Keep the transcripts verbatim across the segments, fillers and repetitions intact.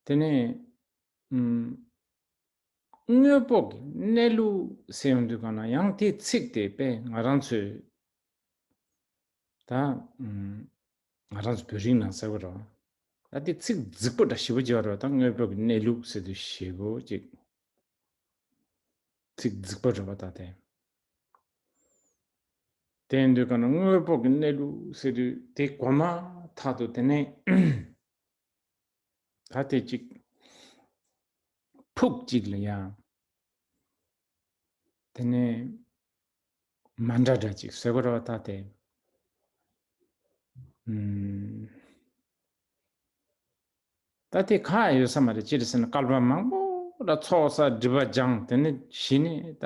དེ་ནས་ཨམ། དངོས་པོ་གི་གནས་ལུགས་ཟེར་ཡོང་དུས་གང་ན་ཡང་དེའི་ཚིག་དེ་དཔེ་ང་རང་ཚོས་ད་ཨམ། ང་རང་ཚོ་བོད་རིགས་ནང་ཟེར་བ་རེད་བ། ད་དེ་ཚིག་རྫིག་པོ་འདྲ་ཞེ་པོ་ཅིག་ཡོད་རེད་བ། ད་དངོས་པོ་གི་གནས་ལུགས་ཟེར་དུས་ཞེ་པོ་ཅིག་ཚིག་རྫིག་པོ་རེད་བ། ད་དེ་དེ་ཡིན་དུས་གང་ན་དངོས་པོ་གི་གནས་ལུགས་ཟེར་དུས་དེ་གོ་མ་ཐག་ཏུ་དེ་ནས་ད་དེ་ཅིག་ཕུག་ཅིག་ལ་ཡང་དེ་ནས་མ་འདྲ་འདྲ་ཅིག་ཟེར་དགོས་རེད་བ། ད་དེ་ཨུམ། ད་དེ་གང་ཡང་ཡོད་ས་མ་རེད། ཅི་རེད་ཟེར་ན་བསྐལ་པ་མང་པོ་ལ་ཚོགས་བསགས་སྒྲིབ་པ་སྦྱངས། དེ་ནས་གཞི་ནས་ད་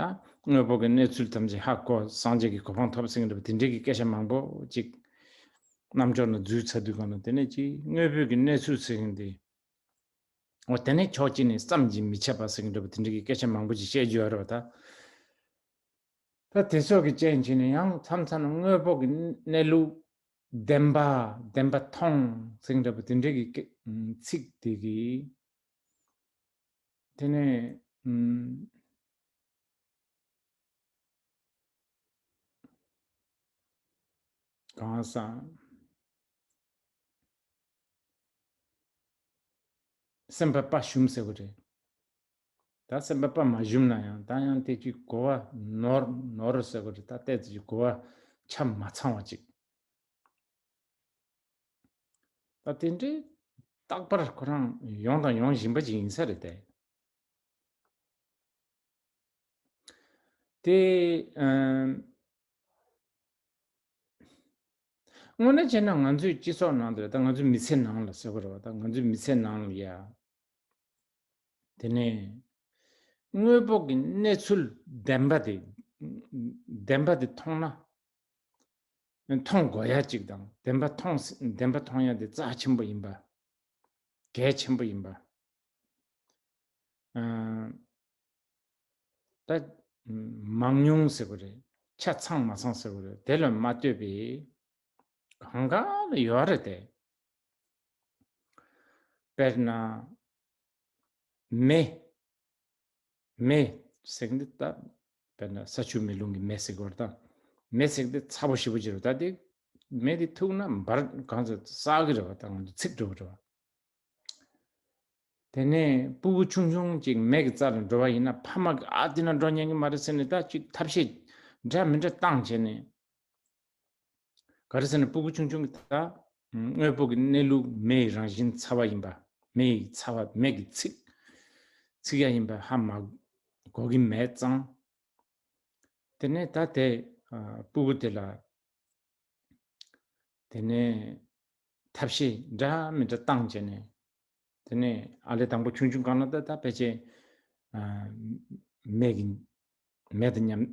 དངོས་པོ་གི་གནས་ཚུལ་ཐམས་ཅད་ཧ་གོ། སངས་རྒྱས་ཀྱི་གོ་འཕང་ཐོབ་ཟེར་མཁན་འདྲ་པོ་དེ་འདྲའི་གི་སྐད་ཆ་མང་པོ་ཅིག་རྣམ་ཅོག་ནང་འཛུལ་ཚར་དུས་གང་ན་དེ་ནས་ཅིག་དངོས་པོ་གི་གནས་ཚུལ་ཟེར་མཁན་དེ། འོ་དེ་ནས་ཕྱོགས་གཅིག་ནས་བསམ་གྱིས་མི་ཁྱབ་པ་ཟེར་མཁན་འདྲ་པོ་དེ་འདྲ་གི་སྐད་ཆ་མང་པོ་ཅིག་བཤད་རྒྱུ་ཡོད་རེད་བ། ད་ད་དེ་ཚོ་གི་རྐྱེན་བྱས་ནས་ཡང་མཚམས་མཚམས་ན་དངོས་པོ་གི་གནས་ལུགས་བདེན་པ་བདེན་པ་མཐོང་ཟེར་མཁན་འདྲ་པོ་དེ་འདྲ་གི་སྐད་ཚིག་དེ་གི་དེ་ནས་ཨུམ། གང་ཟག་སེམས་པ་དཔའ་ཞུམ་ཟེར་དགོས་རེད། ད་སེམས་པ་དཔའ་མ་ཞུམ་ན་ཡང་ད་ཡང་དེ་ཅིག་གོ་བ་ནོར་ནོར་ཟེར་དགོས་རེད། ད་ལྟས་ཅིག་གོ་བ་ཆ་མ་ཚང་བ་ཅིག་ད་དེ་འདྲའི་རྟག་པར་ཁོ་རང་ཡོང་དང་ཡོང་བཞིན་པ་ཅིག་ཡིན་ས་རེད་དེ། དེ་ཨམ། དངོས་གནས་བྱས་ན་ང་ཚོའི་སྤྱི་ཚོགས་ནང་དུ་ད་ང་ཚོའི་མི་ཚེ་ནང་ལ་ཟེར་དགོས་རེད་བ། ད་ང་ཚོའི་མི་ཚེ་ནང་ལ་ཡ། དེ་ནས་དངོས་པོ་གི་གནས་ཚུལ་བདེན་པ་དེ་བདེན་པ་དེ་མཐོང་ན། མཐོང་དགོས་ཡ་གཅིག་དང་བདེན་པ་མཐོང་བདེན་པ་མཐོང་ཡ་དེ་རྩ་ཆེན་པོ་ཡིན་པ། གལ་ཆེན་པོ་ཡིན་པ། ཨ། ད་མང་ཉུང་ཟེར་དགོས་རེད། ཆ་ཚང་མ་ཚང་ཟེར་དགོས་རེད། དེ་ལ་མ་ལྟོས་པའི་གང་ག་ལ་ཡོད་རེད་དེ། དཔེར་ན། མེ། མེ་ཟེར་གི་འདི་ད་དཔེར་ན་ས་ཆུ་མེ་རླུང་གི་མེ་ཟེར་གི་བར་ད། མེ་ཟེར་གི་འདི་ཚ་པོ་ཞེ་པོ་ཅིག་རེད། ད་དེ་མེ་དེ་ཐུག་ན་འབར་གང་ཚ་སག་གི་རེད་བ། ད་ང་ཚོ་ཚིག་འགྲོ་གི་རེད་བ། དེ་ནས་སྤུ་གུ་ཆུང་ཆུང་ཅིག་མེ་གི་རྩ་ལ་འགྲོ་བ་ཡིན་ན་ཕ་མ་གི་ཨ་དེ་ན་འགྲོ་ཉན་གི་མ་རེད་ཟེར་ནས་ད་ཅིག་ཐབས་ཤེས་འདྲ་མི་འདྲ་བཏང་བྱས་ནས། ག་རེ་ཟེར་ན་སྤུ་གུ་ཆུང་ཆུང་གི་ད་དངོས་པོ་གི་གནས་ལུགས་མེ་ཡི་རང་བཞིན་ཚ་བ་ཡིན་པ། མེ་ཡི་ཚ་བ་མེ་གི་ཚིག་ཚིག་ཡ་ཡིན་པ་ཧ་མ་གོ་གི་མེད་ཙང་། དེ་ནས་ད་དེ་ཨ་སྤུ་གུ་དེ་ལ་དེ་ནས་ཐབས་ཤེས་འདྲ་མི་འདྲ་བཏང་བྱས་ནས། དེ་ནས་ཨ་ལས་དང་པོ་ཆུང་ཆུང་སྒང་ལ་ད་ད་ཕལ་ཆེར་ཨ་མེ་གི་མེ་དང་མཉམ་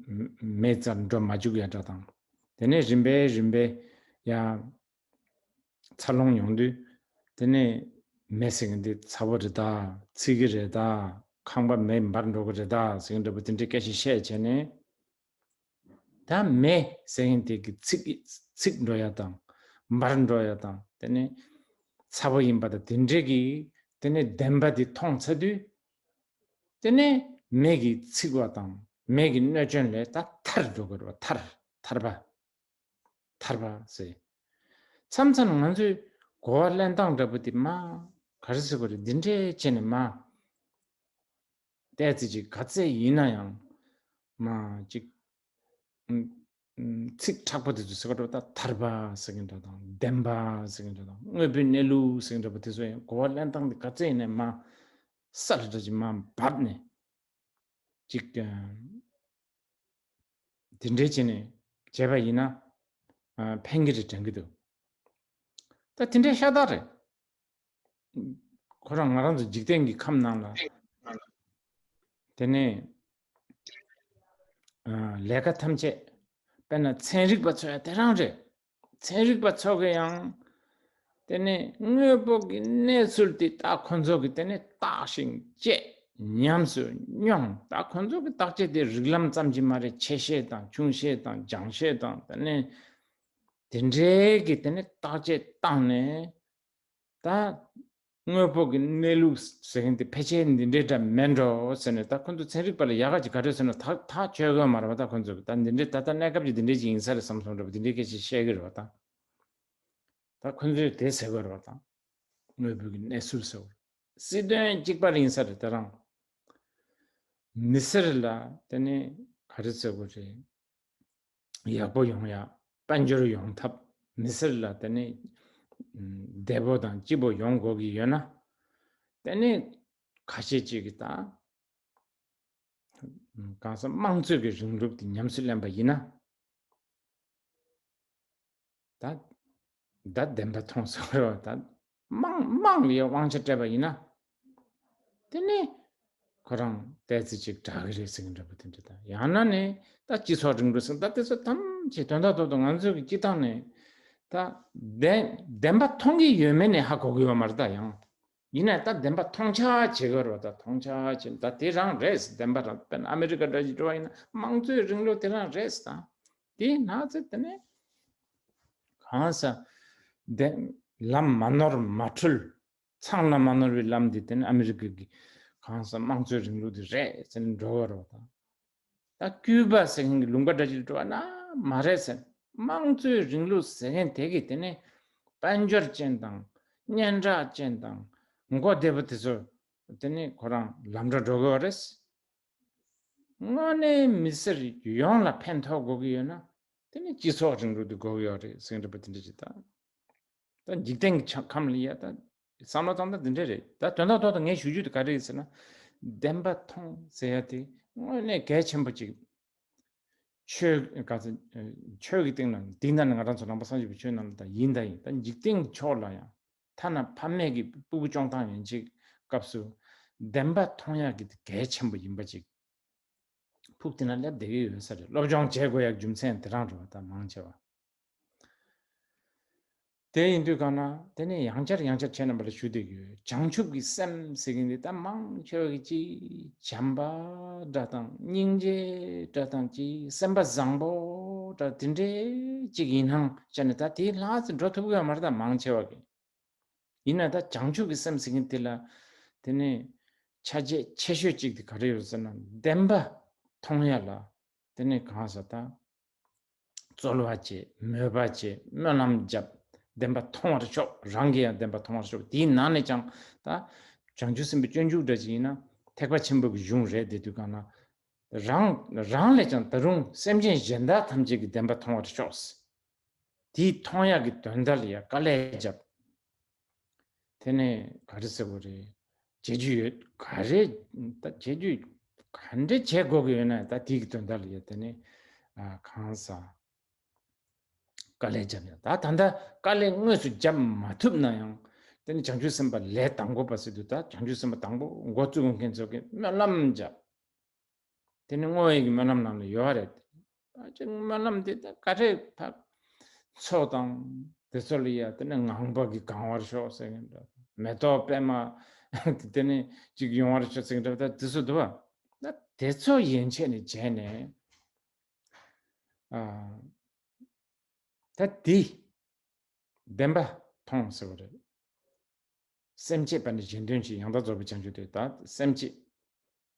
མེ་རྩར་འགྲོ་མ་བཅུག་ཡ་འདྲ་དང་། དེ་ནས་རིམ་པས་རིམ་པས་ཡ་འཚར་ལོངས་ཡོང་དུས། དེ་ནས་མེ་ཟེར་མཁན་འདི་ཚ་བོ་རེད་ད། ཚིག་གི་རེད་ད། ཁང་པ་མེ་འབར་འགྲོ་གི་རེད་ད་ཟེར་མཁན་འདྲ་པོ་དེ་འདྲའི་སྐད་ཆ་བཤད་བྱས་ནས། ད་མེ་ཟེར་མཁན་དེ་གི་ཚིག་ཚིག་འགྲོ་ཡ་དང་། འབར་འགྲོ་ཡ་དང་། དེ་ནས་ཚ་བོ་ཡིན་པ་དང་དེ་འདྲའི་གི་དེ་ནས་བདེན་པ་དེ་མཐོང་ཚར་དུས། དེ་ནས་མེ་གི་ཚིག་པ་དང་མེ་གི་གནོད་སྐྱོན་ལས་ད་ཐར་འགྲོ་དགོས་རེད་བ། ཐར་ཐར་པ། ཐར་པ་ཟེར། མཚམས་མཚམས་ང་ཚོས་གོ་བ་ལེན་སྟངས་འདྲ་པོ་དེ་མ་ག་རེ་ཟེར་དགོས་རེད། འདི་འདྲའི་བྱས་ནས་མ། ཏོག་ཙམ་ཅིག་ག་ཚད་ཡིན་ན་ཡང་མ་ཅིག་ཚིག་དྲག་པོ་དེ་ཚོ་ཟེར་ག་འགྲོ་ད་ཐར་པ་ཟེར་གི་འདྲ་དང་བདེན་པ་ཟེར་གི་འདྲ་དང་དངོས་པོའི་གནས་ལུགས་ཟེར་གི་འདྲ་པོ་དེ་ཚོ་ཡང་གོ་བ་ལེན་སྟངས་དེ་ག་ཚད་ཡིན་ན་མ་ས་ལ་འདྲ་ཅིག་མ་བབས་ནས་ཅིག་དེ་འདྲའི་བྱས་ནས་བྱས་པ་ཡིན་ན་ཕན་གྱི་རེད་དྲན་གྱི་འདུག་ད་དེ་འདྲའི་ཤ་སྟག་རེད། ཁོ་རང་ང་རང་ཚོ་འཇིག་རྟེན་གྱི་ཁམས་ནང་ལ། དེ་ནས་ལས་ཀ་ཐམས་ཅད་དཔེར་ན་ཚན་རིག་པ་ཚོ་ཡང་དེ་རང་རེད། ཚན་རིག་པ་ཚོ་གི་ཡང་དེ་ནས་དངོས་པོ་གི་གནས་ཚུལ་དེ་ད་ཁོ་ཚོ་གི་དེ་ནས་བརྟག་ཞིང་དཔྱད། ཉམས་སུ་མྱོང་། ད་ཁོ་ཚོ་གི་བརྟག་དཔྱད་དེ་རིགས་ལམ་ཙམ་གྱིས་མ་རེད། ཆེ་ཤེལ་དང་ཆུང་ཤེལ་དང་སྦྱང་ཤེལ་དང་དེ་ནས་དེ་འདྲའི་གི་དེ་ནས་བརྟག་དཔྱད་བཏང་ནས་ད་ དངོས་པོ་གི་གནས་ལུགས་ཟེར་མཁན་དེ་ཕལ་ཆེར་འདི་འདྲའི་འདྲ་མེད་འགྲོ་ཟེར་ནས། ད་ཁོ་ཚོ་ཚན་རིག་པ་ལ་ཡག་ག་ཅིག་ག་རེ་ཟེར་ན། ཐག་ཐག་ཆོད་གི་མ་རེད་པ། ད་ཁོ་ཚོ་ད་འདི་འདྲའི་ད་ལྟ་གནས་སྐབས་ཀྱི་འདི་འདྲའི་ཅིག་ཡིན་ས་རེད་བསམ་སོང་འདྲ་པོ། འདི་འདྲའི་སྐད་ཆ་བཤད་གི་རེད་པ། ད་ད་ཁོ་ཚོས་དེ་ཟེར་གི་རེད་པ། ད་དངོས་པོ་གི་གནས་ཚུལ་ཟེར་བ། སྲིད་དོན་གཅིག་པ་ཡིན་ས་རེད། དེ་རང་མི་སེར་ལ་དེ་ནས་ག་རེ་ཟེར་དགོས་རེད། ཡག་པོ་ཡོང་ཡ། དཔལ་འབྱོར་ཡོང་ཐབས། མི་སེར་ལ་དེ་ནས་བདེ་པོ་དང་སྐྱིད་པོ་ཡོང་དགོས་ཀྱི་ཡོད་ན། དེ་ནས་ཁ་ཤས་ཅིག་གིས་ད་གང་ཟག་དམངས་གཙོའི་གི་རིང་ལུགས་དེ་ཉམས་སུ་ལེན་པ་ཡིན་ན། ད་ད་བདེན་པ་མཐོང་ཟེར་བ་རེད་པ། ད་དམངས་དམངས་ལ་ཡང་དབང་ཆ་སྤྲད་པ་ཡིན་ན། དེ་ནས་ཁོ་རང་ཏོག་ཙམ་ཅིག་དྲག་གི་རེད་ཟེར་གི་འདྲ་པོ་དེ་འདྲ། ད་ཡང་ན་ནས་ད་སྤྱི་ཚོགས་རིང་ལུགས་ཟེར། ད་དེ་ཚོ་ཐམས་ཅད་དོན་དག་ཐོག་ཏུ་ང་ཚོའི་གི་སྤྱི་བཏང་ནས་ད་བདེན་བདེན་པ་མཐོང་གི་ཡོད་མེད་ནས་ཧ་གོ་གི་ཡོད་མ་རེད། ད་ཡང་ཡིན་ན་ད་བདེན་པ་མཐོང་ཆགས་བྱེད་དགོས་རེད་པ། ད་མཐོང་ཆགས་བྱེད། ད་དེ་རང་རེད། བདེན་པ་རང་། དཔེར་ན་ཨ་མེ་རི་ཀ་འདྲ་ཞིག་འགྲོ་བ་ཡིན་ན་དམངས་གཙོའི་རིང་ལུགས་དེ་རང་རེད། ད་དེ་ན་ཚེ་དེ་ནས་གང་ཟག་བདེན་ལམ་མ་ནོར་མ་འཁྲུལ། མཚང་ལ་མ་ནོར་བའི་ལམ་འདི་དེ་ནི་ཨ་མི་རི་ཀ་གི་གང་ཟག་དམངས་གཙོའི་རིང་ལུགས་འདི་རེད་ཟེར་ནས་འགྲོ་བ་རེད་པ། ད་ད་ཀུའུ་པ་ཟེར་མཁན་གྱི་ལུང་པ་འདྲ་ཅིག་འགྲོ་བ་ན་མ་རེད་ཟེར། དམངས་གཙོའི་རིང་ལུགས་ཟེར་མཁན་དེ་གི་དེ་ནི་དཔལ་འབྱོར་ཅན་དང་སྙན་གྲགས་ཅན་དང་མགོ་བདེ་པོ་དེ་ཚོ་དེ་ནི་ཁོ་རང་ལམ་འགྲོ་འགྲོ་གི་ཡོད་རེད། དངོས་གནས་མི་སེར་ཡོངས་ལ་ཕན་ཐོགས་དགོས་ཀྱི་ཡོད་ན། དེ་ནི་སྤྱི་ཚོགས་རིང་ལུགས་འདི་དགོས་ཀྱི་ཡོད་རེད་ཟེར་གྱི་འདྲ་པོ་དེ་འདྲ་ཅིག་ད། ད་འཇིག་རྟེན་གྱི་ཆ་ཁམས་ལ་ཡ་ད་བསམ་བློ་བཏང་ན་འདི་འདྲ་རེད། ད་དོན་དག་ཐོག་ཏུ་ངས་ཞུ་རྒྱུ་དེ་ག་རེ་རེད་ཟེར་ན། བདེན་པ་མཐོང་ཟེར་ཡ་དེ་དངོས་གནས་གལ་ཆེན་པོ་ཅིག་ཆོས་ག་ཚོད་ཆོས་ཀྱི་སྟེང་ན། དེའི་ནང་ནས་ང་རང་ཚོ་ནང་པ་སངས་རྒྱས་པའི་ཆོས་ནང་ལ་ད་ཡིན་ད་ཡིན། ད་འཇིག་རྟེན་གྱི་ཕྱོགས་ལ་ཡང་ཐ་ན་ཕ་མེས་ཀྱི་ཕྲུ་གུ་སྐྱོང་སྟངས་ཡིན་ཅིག་སྐབས་སུ་བདེན་པ་མཐོང་ཡག་གི་དེ་གལ་ཆེན་པོ་ཡིན་པ་ཅིག་ཕུགས་དེ་ན་སླེབས་བསྡད་ཀྱི་ཡོད་ས་རེད། སློབ་སྦྱོང་བྱེད་དགོས་ཡག་རྒྱུ་མཚན་དེ་རང་རེད་པ། ད་མང་ཆེ་བ། དེ་ཡིན་དུས་གང་ན་དེ་ནས་ཡང་བསྐྱར་ཡང་བསྐྱར་ཁྱེད་རྣམ་པ་ལ་ཞུ་བསྡད་ཀྱི་ཡོད། བྱང་ཆུབ་ཀྱི་སེམས་ཟེར་གྱི་འདི་ད་མང་ཆེ་བ་གི་ཅིག་བྱམས་པ་འདྲ་དང་སྙིང་རྗེ་འདྲ་དང་ཅིག་སེམས་པ་བཟང་པོ་འདྲ་དེ་འདྲའི་ཅིག་ཡིན་སྣང་བྱས་ནས་ད་དེའི་ལྷག་ཙམ་འགྲོ་ཐུབ་ཀྱི་ཡོད་མ་རེད། ད་མང་ཆེ་བ་གི། ཡིན་ན་ད་བྱང་ཆུབ་ཀྱི་སེམས་ཟེར་མཁན་དེ་ལ་དེ་ནས་ཆ་རྒྱུས་ཆེ་ཤོས་གཅིག་དེ་ག་རེ་ཡོད་ཟེར་ན། བདེན་པ་མཐོང་ཡ་ལ་དེ་ནས་གང་ཟག་ད་རྩོལ་བ་བྱེད། མོས་པ་བྱེད། སྨོན་ལམ་བརྒྱབ། བདེན་པ་མཐོང་བར་ཤོག་རང་གིས་ཡང་བདེན་པ་མཐོང་བར་ཤོག་དེའི་ནང་ནས་ཀྱང་ད་བྱང་ཆུབ་སེམས་དཔའི་སྤྱོད་འཇུག་འདྲ་ཅིག་ཡིན་ན་ཐེག་པ་ཆེན་པོ་གི་གཞུང་རེད། དེ་དུས་གང་ན་རང་རང་ལས་ཀྱང་ད་རུང་སེམས་ཅན་གཞན་དག་ཐམས་ཅད་ཀྱི་བདེན་པ་མཐོང་བར་ཤོག་དེའི་མཐོང་ཡག་གི་དོན་དག་ལ་ཡང་དཀའ་ལས་བརྒྱབ། དེ་ནས་ག་རེ་ཟེར་དགོས་རེད། བྱེད་རྒྱུ་ཡོད། ག་རེ་ད་བྱེད་རྒྱུ་ག་འདྲ་བྱེད་དགོས་ཀྱི་ཡོད་ན་ད་དེའི་གི་དོན་དག་ལ་ཡང་དེ་ནས་ཨ་གང་ཟག་དཀའ་ལས་བརྒྱབ་ཡང་། ད་ད་ལྟ་དཀའ་ལས་དངོས་སུ་བརྒྱབ་མ་ཐུབ་ན་ཡང་དེ་ནས་བྱང་ཆུབ་སེམས་དཔའ་ལས་དང་པོ་པ་ཟེར་དུས་ད་བྱང་ཆུབ་སེམས་དཔའ་དང་པོ་འགོ་བཙུགས་མཁན་ཚོ་གིས་སྨོན་ལམ་བརྒྱབ། དེ་ནི་བསྔོ་བའི་གི་སྨོན་ལམ་ནང་ལ་ཡོད་རེད། ད་ཅིག་སྨོན་ལམ་དེ་ད་ག་རེ་ཕར་མཚོ་དང་དེ་ཚོ་ལ་ཡ་དེ་ནི་ངང་པ་གིས་གང་བར་ཤོག་ཟེར་མཁན་འདྲ། མེ་ཏོག་པད་མ་དེ་ནི་ཅིག་ཡོང་བར་ཤོག་ཟེར་མཁན་འདྲ། ད་དེ་ཚོ་འདུག་པ། ད་དེ་ཚོ་ཡན་ཆད་ནས་བྱས་ནས་ཨ། ད་དེ་བདེན་པ་མཐོང་ཟེར་བ་རེད། སེམས་བསྐྱེད་པ་ནི་གཞན་དོན་བྱེད། ཡང་དག་རྫོགས་པའི་བྱང་ཆུབ་སྟེ། ད་སེམས་བསྐྱེད།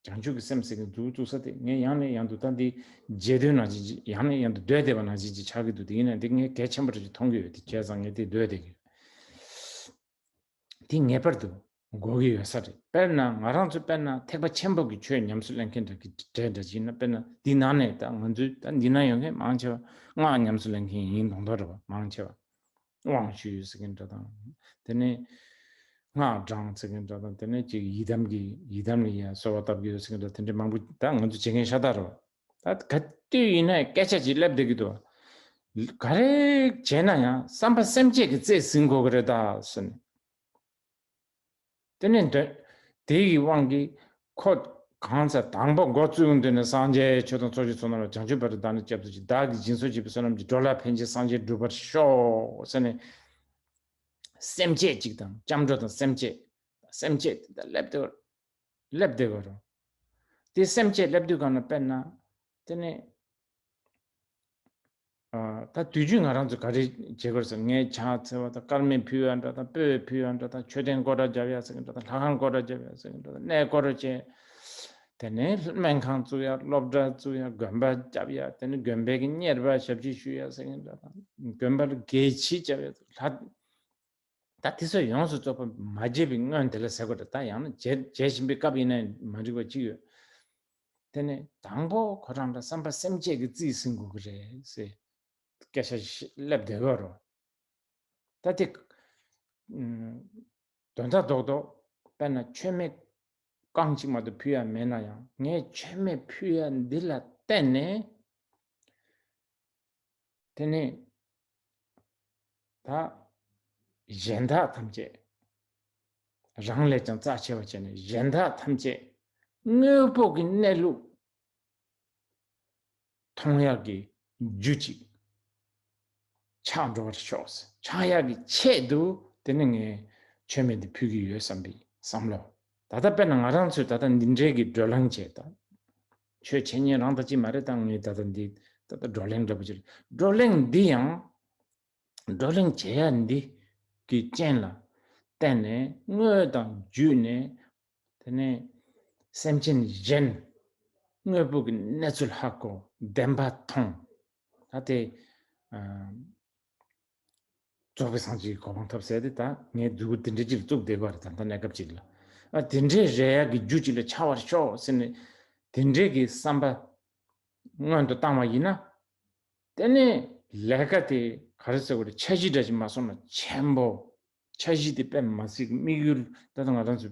བྱང་ཆུབ་ཀྱི་སེམས་ཟེར་གྱི་འདུག་བཙུགས་ས་དེ་ངས་ཡང་ནས་ཡང་དུ་ད་འདི་རྗེས་ཟློས་ནང་བཞིན་ཅིག་ཡང་ནས་ཡང་དུ་ཟློས་བསྡད་པ་ནང་བཞིན་ཅིག་ཆགས་ཀྱི་འདུག་དེ་ཡིན་ན་འདི་ངས་གལ་ཆེན་པོ་རེ་ཞིག་མཐོང་གི་ཡོད། དེ་བྱས་ཙང་ངས་དེ་ཟློས་བསྡད་ཀྱི་ཡོད། དེ་ངེས་པར་དུ་དགོས་ཀྱི་ཡོད་ས་རེད། དཔེར་ན་ང་རང་ཚོ་དཔེར་ན་ཐེག་པ་ཆེན་པོ་གི་ཆོས་ཉམས་སུ་ལེན་མཁན་འདྲ་གི་གྲས་འདྲ་ཅིག་ཡིན་ན། དཔེར་ན་འདི་ནང་ནས་ད་ང་ཚོའི་ད་འདི་ན་ཡོད་མཁན་མང་ཆེ་བ་སྔགས་ཉམས་སུ་ལེན་མཁན་ཡིན་མདོག་མདོག་རེད་པ། མང་ཆེ་བ་དབང་ཞུ་ཡོད་ཟེར་མཁན་འདྲ་དང་། དེ་ནས་སྔགས་བགྲང་ཟེར་མཁན་འདྲ་དང་། དེ་ནས་ཅིག་ཡི་དམ་གྱི་ཡི་དམ་ལ་ཡ་གསོལ་བ་བཏབ་ཀྱི་ཡོད་ཟེར་མཁན་འདྲ། དེ་འདྲ་མང་པོ་ད་ང་ཚོ་བྱེད་མཁན་ཤ་སྟག་རེད་པ། ད་ག་དུས་ཡིན་ན་སྐད་ཆ་ཅིག་སླེབས་བསྡད་ཀྱི་འདུག་ག་རེ་བྱས་ན་ཡང་བསམ་པ་སེམས་བསྐྱེད་ཀྱི་རྩེས་ཟིན་དགོས་ཀྱི་རེད་ད་ཟེར་ནས། དེ་ནས་འདོད། དེ་ཡི་དབང་གིས་ཁོ་གང་ཟག་དང་པོ་འགོ་བཙུགས་འདོད་ན། སངས་རྒྱས་ཆོས་དང་ཚོགས་ཀྱི་ཚོགས་རྣམས་ལ། བྱང་ཆུབ་བར་དུ་བདག་ནི་སྐྱབས་སུ་མཆི། བདག་གིས་སྦྱིན་སོགས་བགྱིས་པའི་བསོད་ནམས་ཀྱིས། འགྲོ་ལ་ཕན་ཕྱིར་སངས་རྒྱས་འགྲུབ་པར་ཤོག་ཟེར་ནས། སེམས་བསྐྱེད་ཅིག་དང་སྐྱབས་འགྲོ་དང་སེམས་བསྐྱེད། སེམས་བསྐྱེད་དེ་ལ་སླེབས་དེ་སླེབས་བསྡད་དགོས་རེད། དེ་སེམས་བསྐྱེད་སླེབས་དུས་གང་ན་དཔེར་ན་དེ་ནས་ ད་དུས་རྒྱུན་ང་རང་ཚོ་ག་རེ་བྱེད་དགོས་ཟེར། ངས་ཕྱག་འཚལ་བ་དང་དཀར་མེ་ཕུལ་ཡ་འདྲ་དང་། སྤོས་ཕུལ་ཡ་འདྲ་དང་། མཆོད་རྟེན་སྐོར་ར་རྒྱབ་ཡ་ཟེར་གི་འདྲ་དང་། ལྷ་ཁང་སྐོར་ར་རྒྱབ་ཡ་ཟེར་གི་འདྲ་དང་། གནས་སྐོར་ར་བྱས། དེ་ནས་སྨན་ཁང་བཙུགས་ཡ། སློབ་གྲྭ་བཙུགས་ཡ། དགོན་པ་རྒྱབ་ཡ། དེ་ནས་དགོན་པའི་གི་གཉེར་པ་ཞབས་ཕྱི་ཞུ་ཡ་ཟེར་གི་འདྲ་དང་། དགོན་པ་ལ་དགེ་བྱེད་རྒྱབ་ཡ། ལྷ། ད་དེ་ཚོ་ཡོངས་སུ་རྫོགས་པ་མ་བརྗེད་པའི་སྔོན་དེ་ལ་ཟེར་དགོས་རེད། ད་ཡང་ན་བརྗེད་བརྗེད་བཞིན་པའི་སྐབས་ཡིན་ན་མ་འགྲིག་པ་ཅིག་ཡོད། དེ་ནས་དང་པོ་ཁོ་རང་ལ་བསམ་པ་སེམས་བསྐྱེད་ཀྱི་རྩིས་ཟིན་དགོས་ཀྱི་རེད་ཟེར་སྐད་ཆ་ཞིག་སླེབས་བསྡད་ཡོད་རེད། ད་དེ་ཨུམ། དོན་དག་རྡོག་རྡོག་དཔེར་ན་མཆོད་མེ་རྐང་གཅིག་མ་གཏོགས་ཕུལ་ཡ་མེད་ན་ཡང་། ངས་མཆོད་མེ་ཕུལ་ཡ་འདི་ལ་བརྟེན་ནས། དེ་ནས་ད་གཞན་དག་ཐམས་ཅད། རང་ལས་ཀྱང་རྩ་ཆེ་བ་བྱས་ནས་གཞན་དག་ཐམས་ཅད་དངོས་པོ་གི་གནས་ལུགས་མཐོང་ཡག་གི་རྒྱུ་ཅིག་ཆགས་འགྲོ་བར་ཤོག། ཆགས་ཡག་གི་ཆེད་དུ་དེ་ནི་ངས་མཆོད་མེ་འདི་ཕུལ་གྱི་ཡོད་བསམ་པའི་བསམ་བློ། ད་ལྟ་དཔེར་ན་ང་རང་ཚོས་ད་ལྟ་འདི་འདྲའི་གི་བགྲོ་གླེང་བྱས། ད་ཆོས་འཆད་ཉན་རང་དང་གཅིག་མ་རེད། ད་ངས་ད་ལྟ་འདི་ད་ལྟ་བགྲོ་གླེང་འདྲ་པོ་ཅིག་རེད། བགྲོ་གླེང་འདི་ཡང་། བགྲོ་གླེང་བྱེད་ཡ་འདི་གི་རྐྱེན་ལ་བརྟེན་ནས་དངོས་དང་བརྒྱུད་ནས། དེ་ནས་སེམས་ཅན་གཞན་དངོས་པོ་གི་གནས་ཚུལ་ཧ་གོ། བདེན་པ་མཐོང་། ད་དེ་ཨ་རྫོགས་པའི་སངས་རྒྱས་ཀྱི་གོ་འཕང་ཐོབ་ཟེར་དེ། ད་ངས་མཛུབ་གུ་དེ་འདྲའི་ཅིག་བཙུགས་བསྡད་པ་རེད། ད་ལྟ་གནས་སྐབས་ཅིག་ལ། ཨ་དེ་འདྲའི་རེ་ཡག་གི་རྒྱུ་ཅིག་ལ་ཆགས་པར་ཤོག་ཟེར་ནས་དེ་འདྲའི་གི་བསམ་པ་སྔོན་དུ་བཏང་བ་ཡིན་ན། དེ་ནས་ལས་ཀ་དེ་ག་རེ་ཟེར་དགོས་རེད། འཆར་གཞི་འདྲ་ཞིག་མ་སོང་ན་ཆེན་པོ། འཆར་གཞི་དེ་དཔེ་མ་སྲིད་དམིགས་ཡུལ། ད་ལྟ་ང་རང་ཚོ་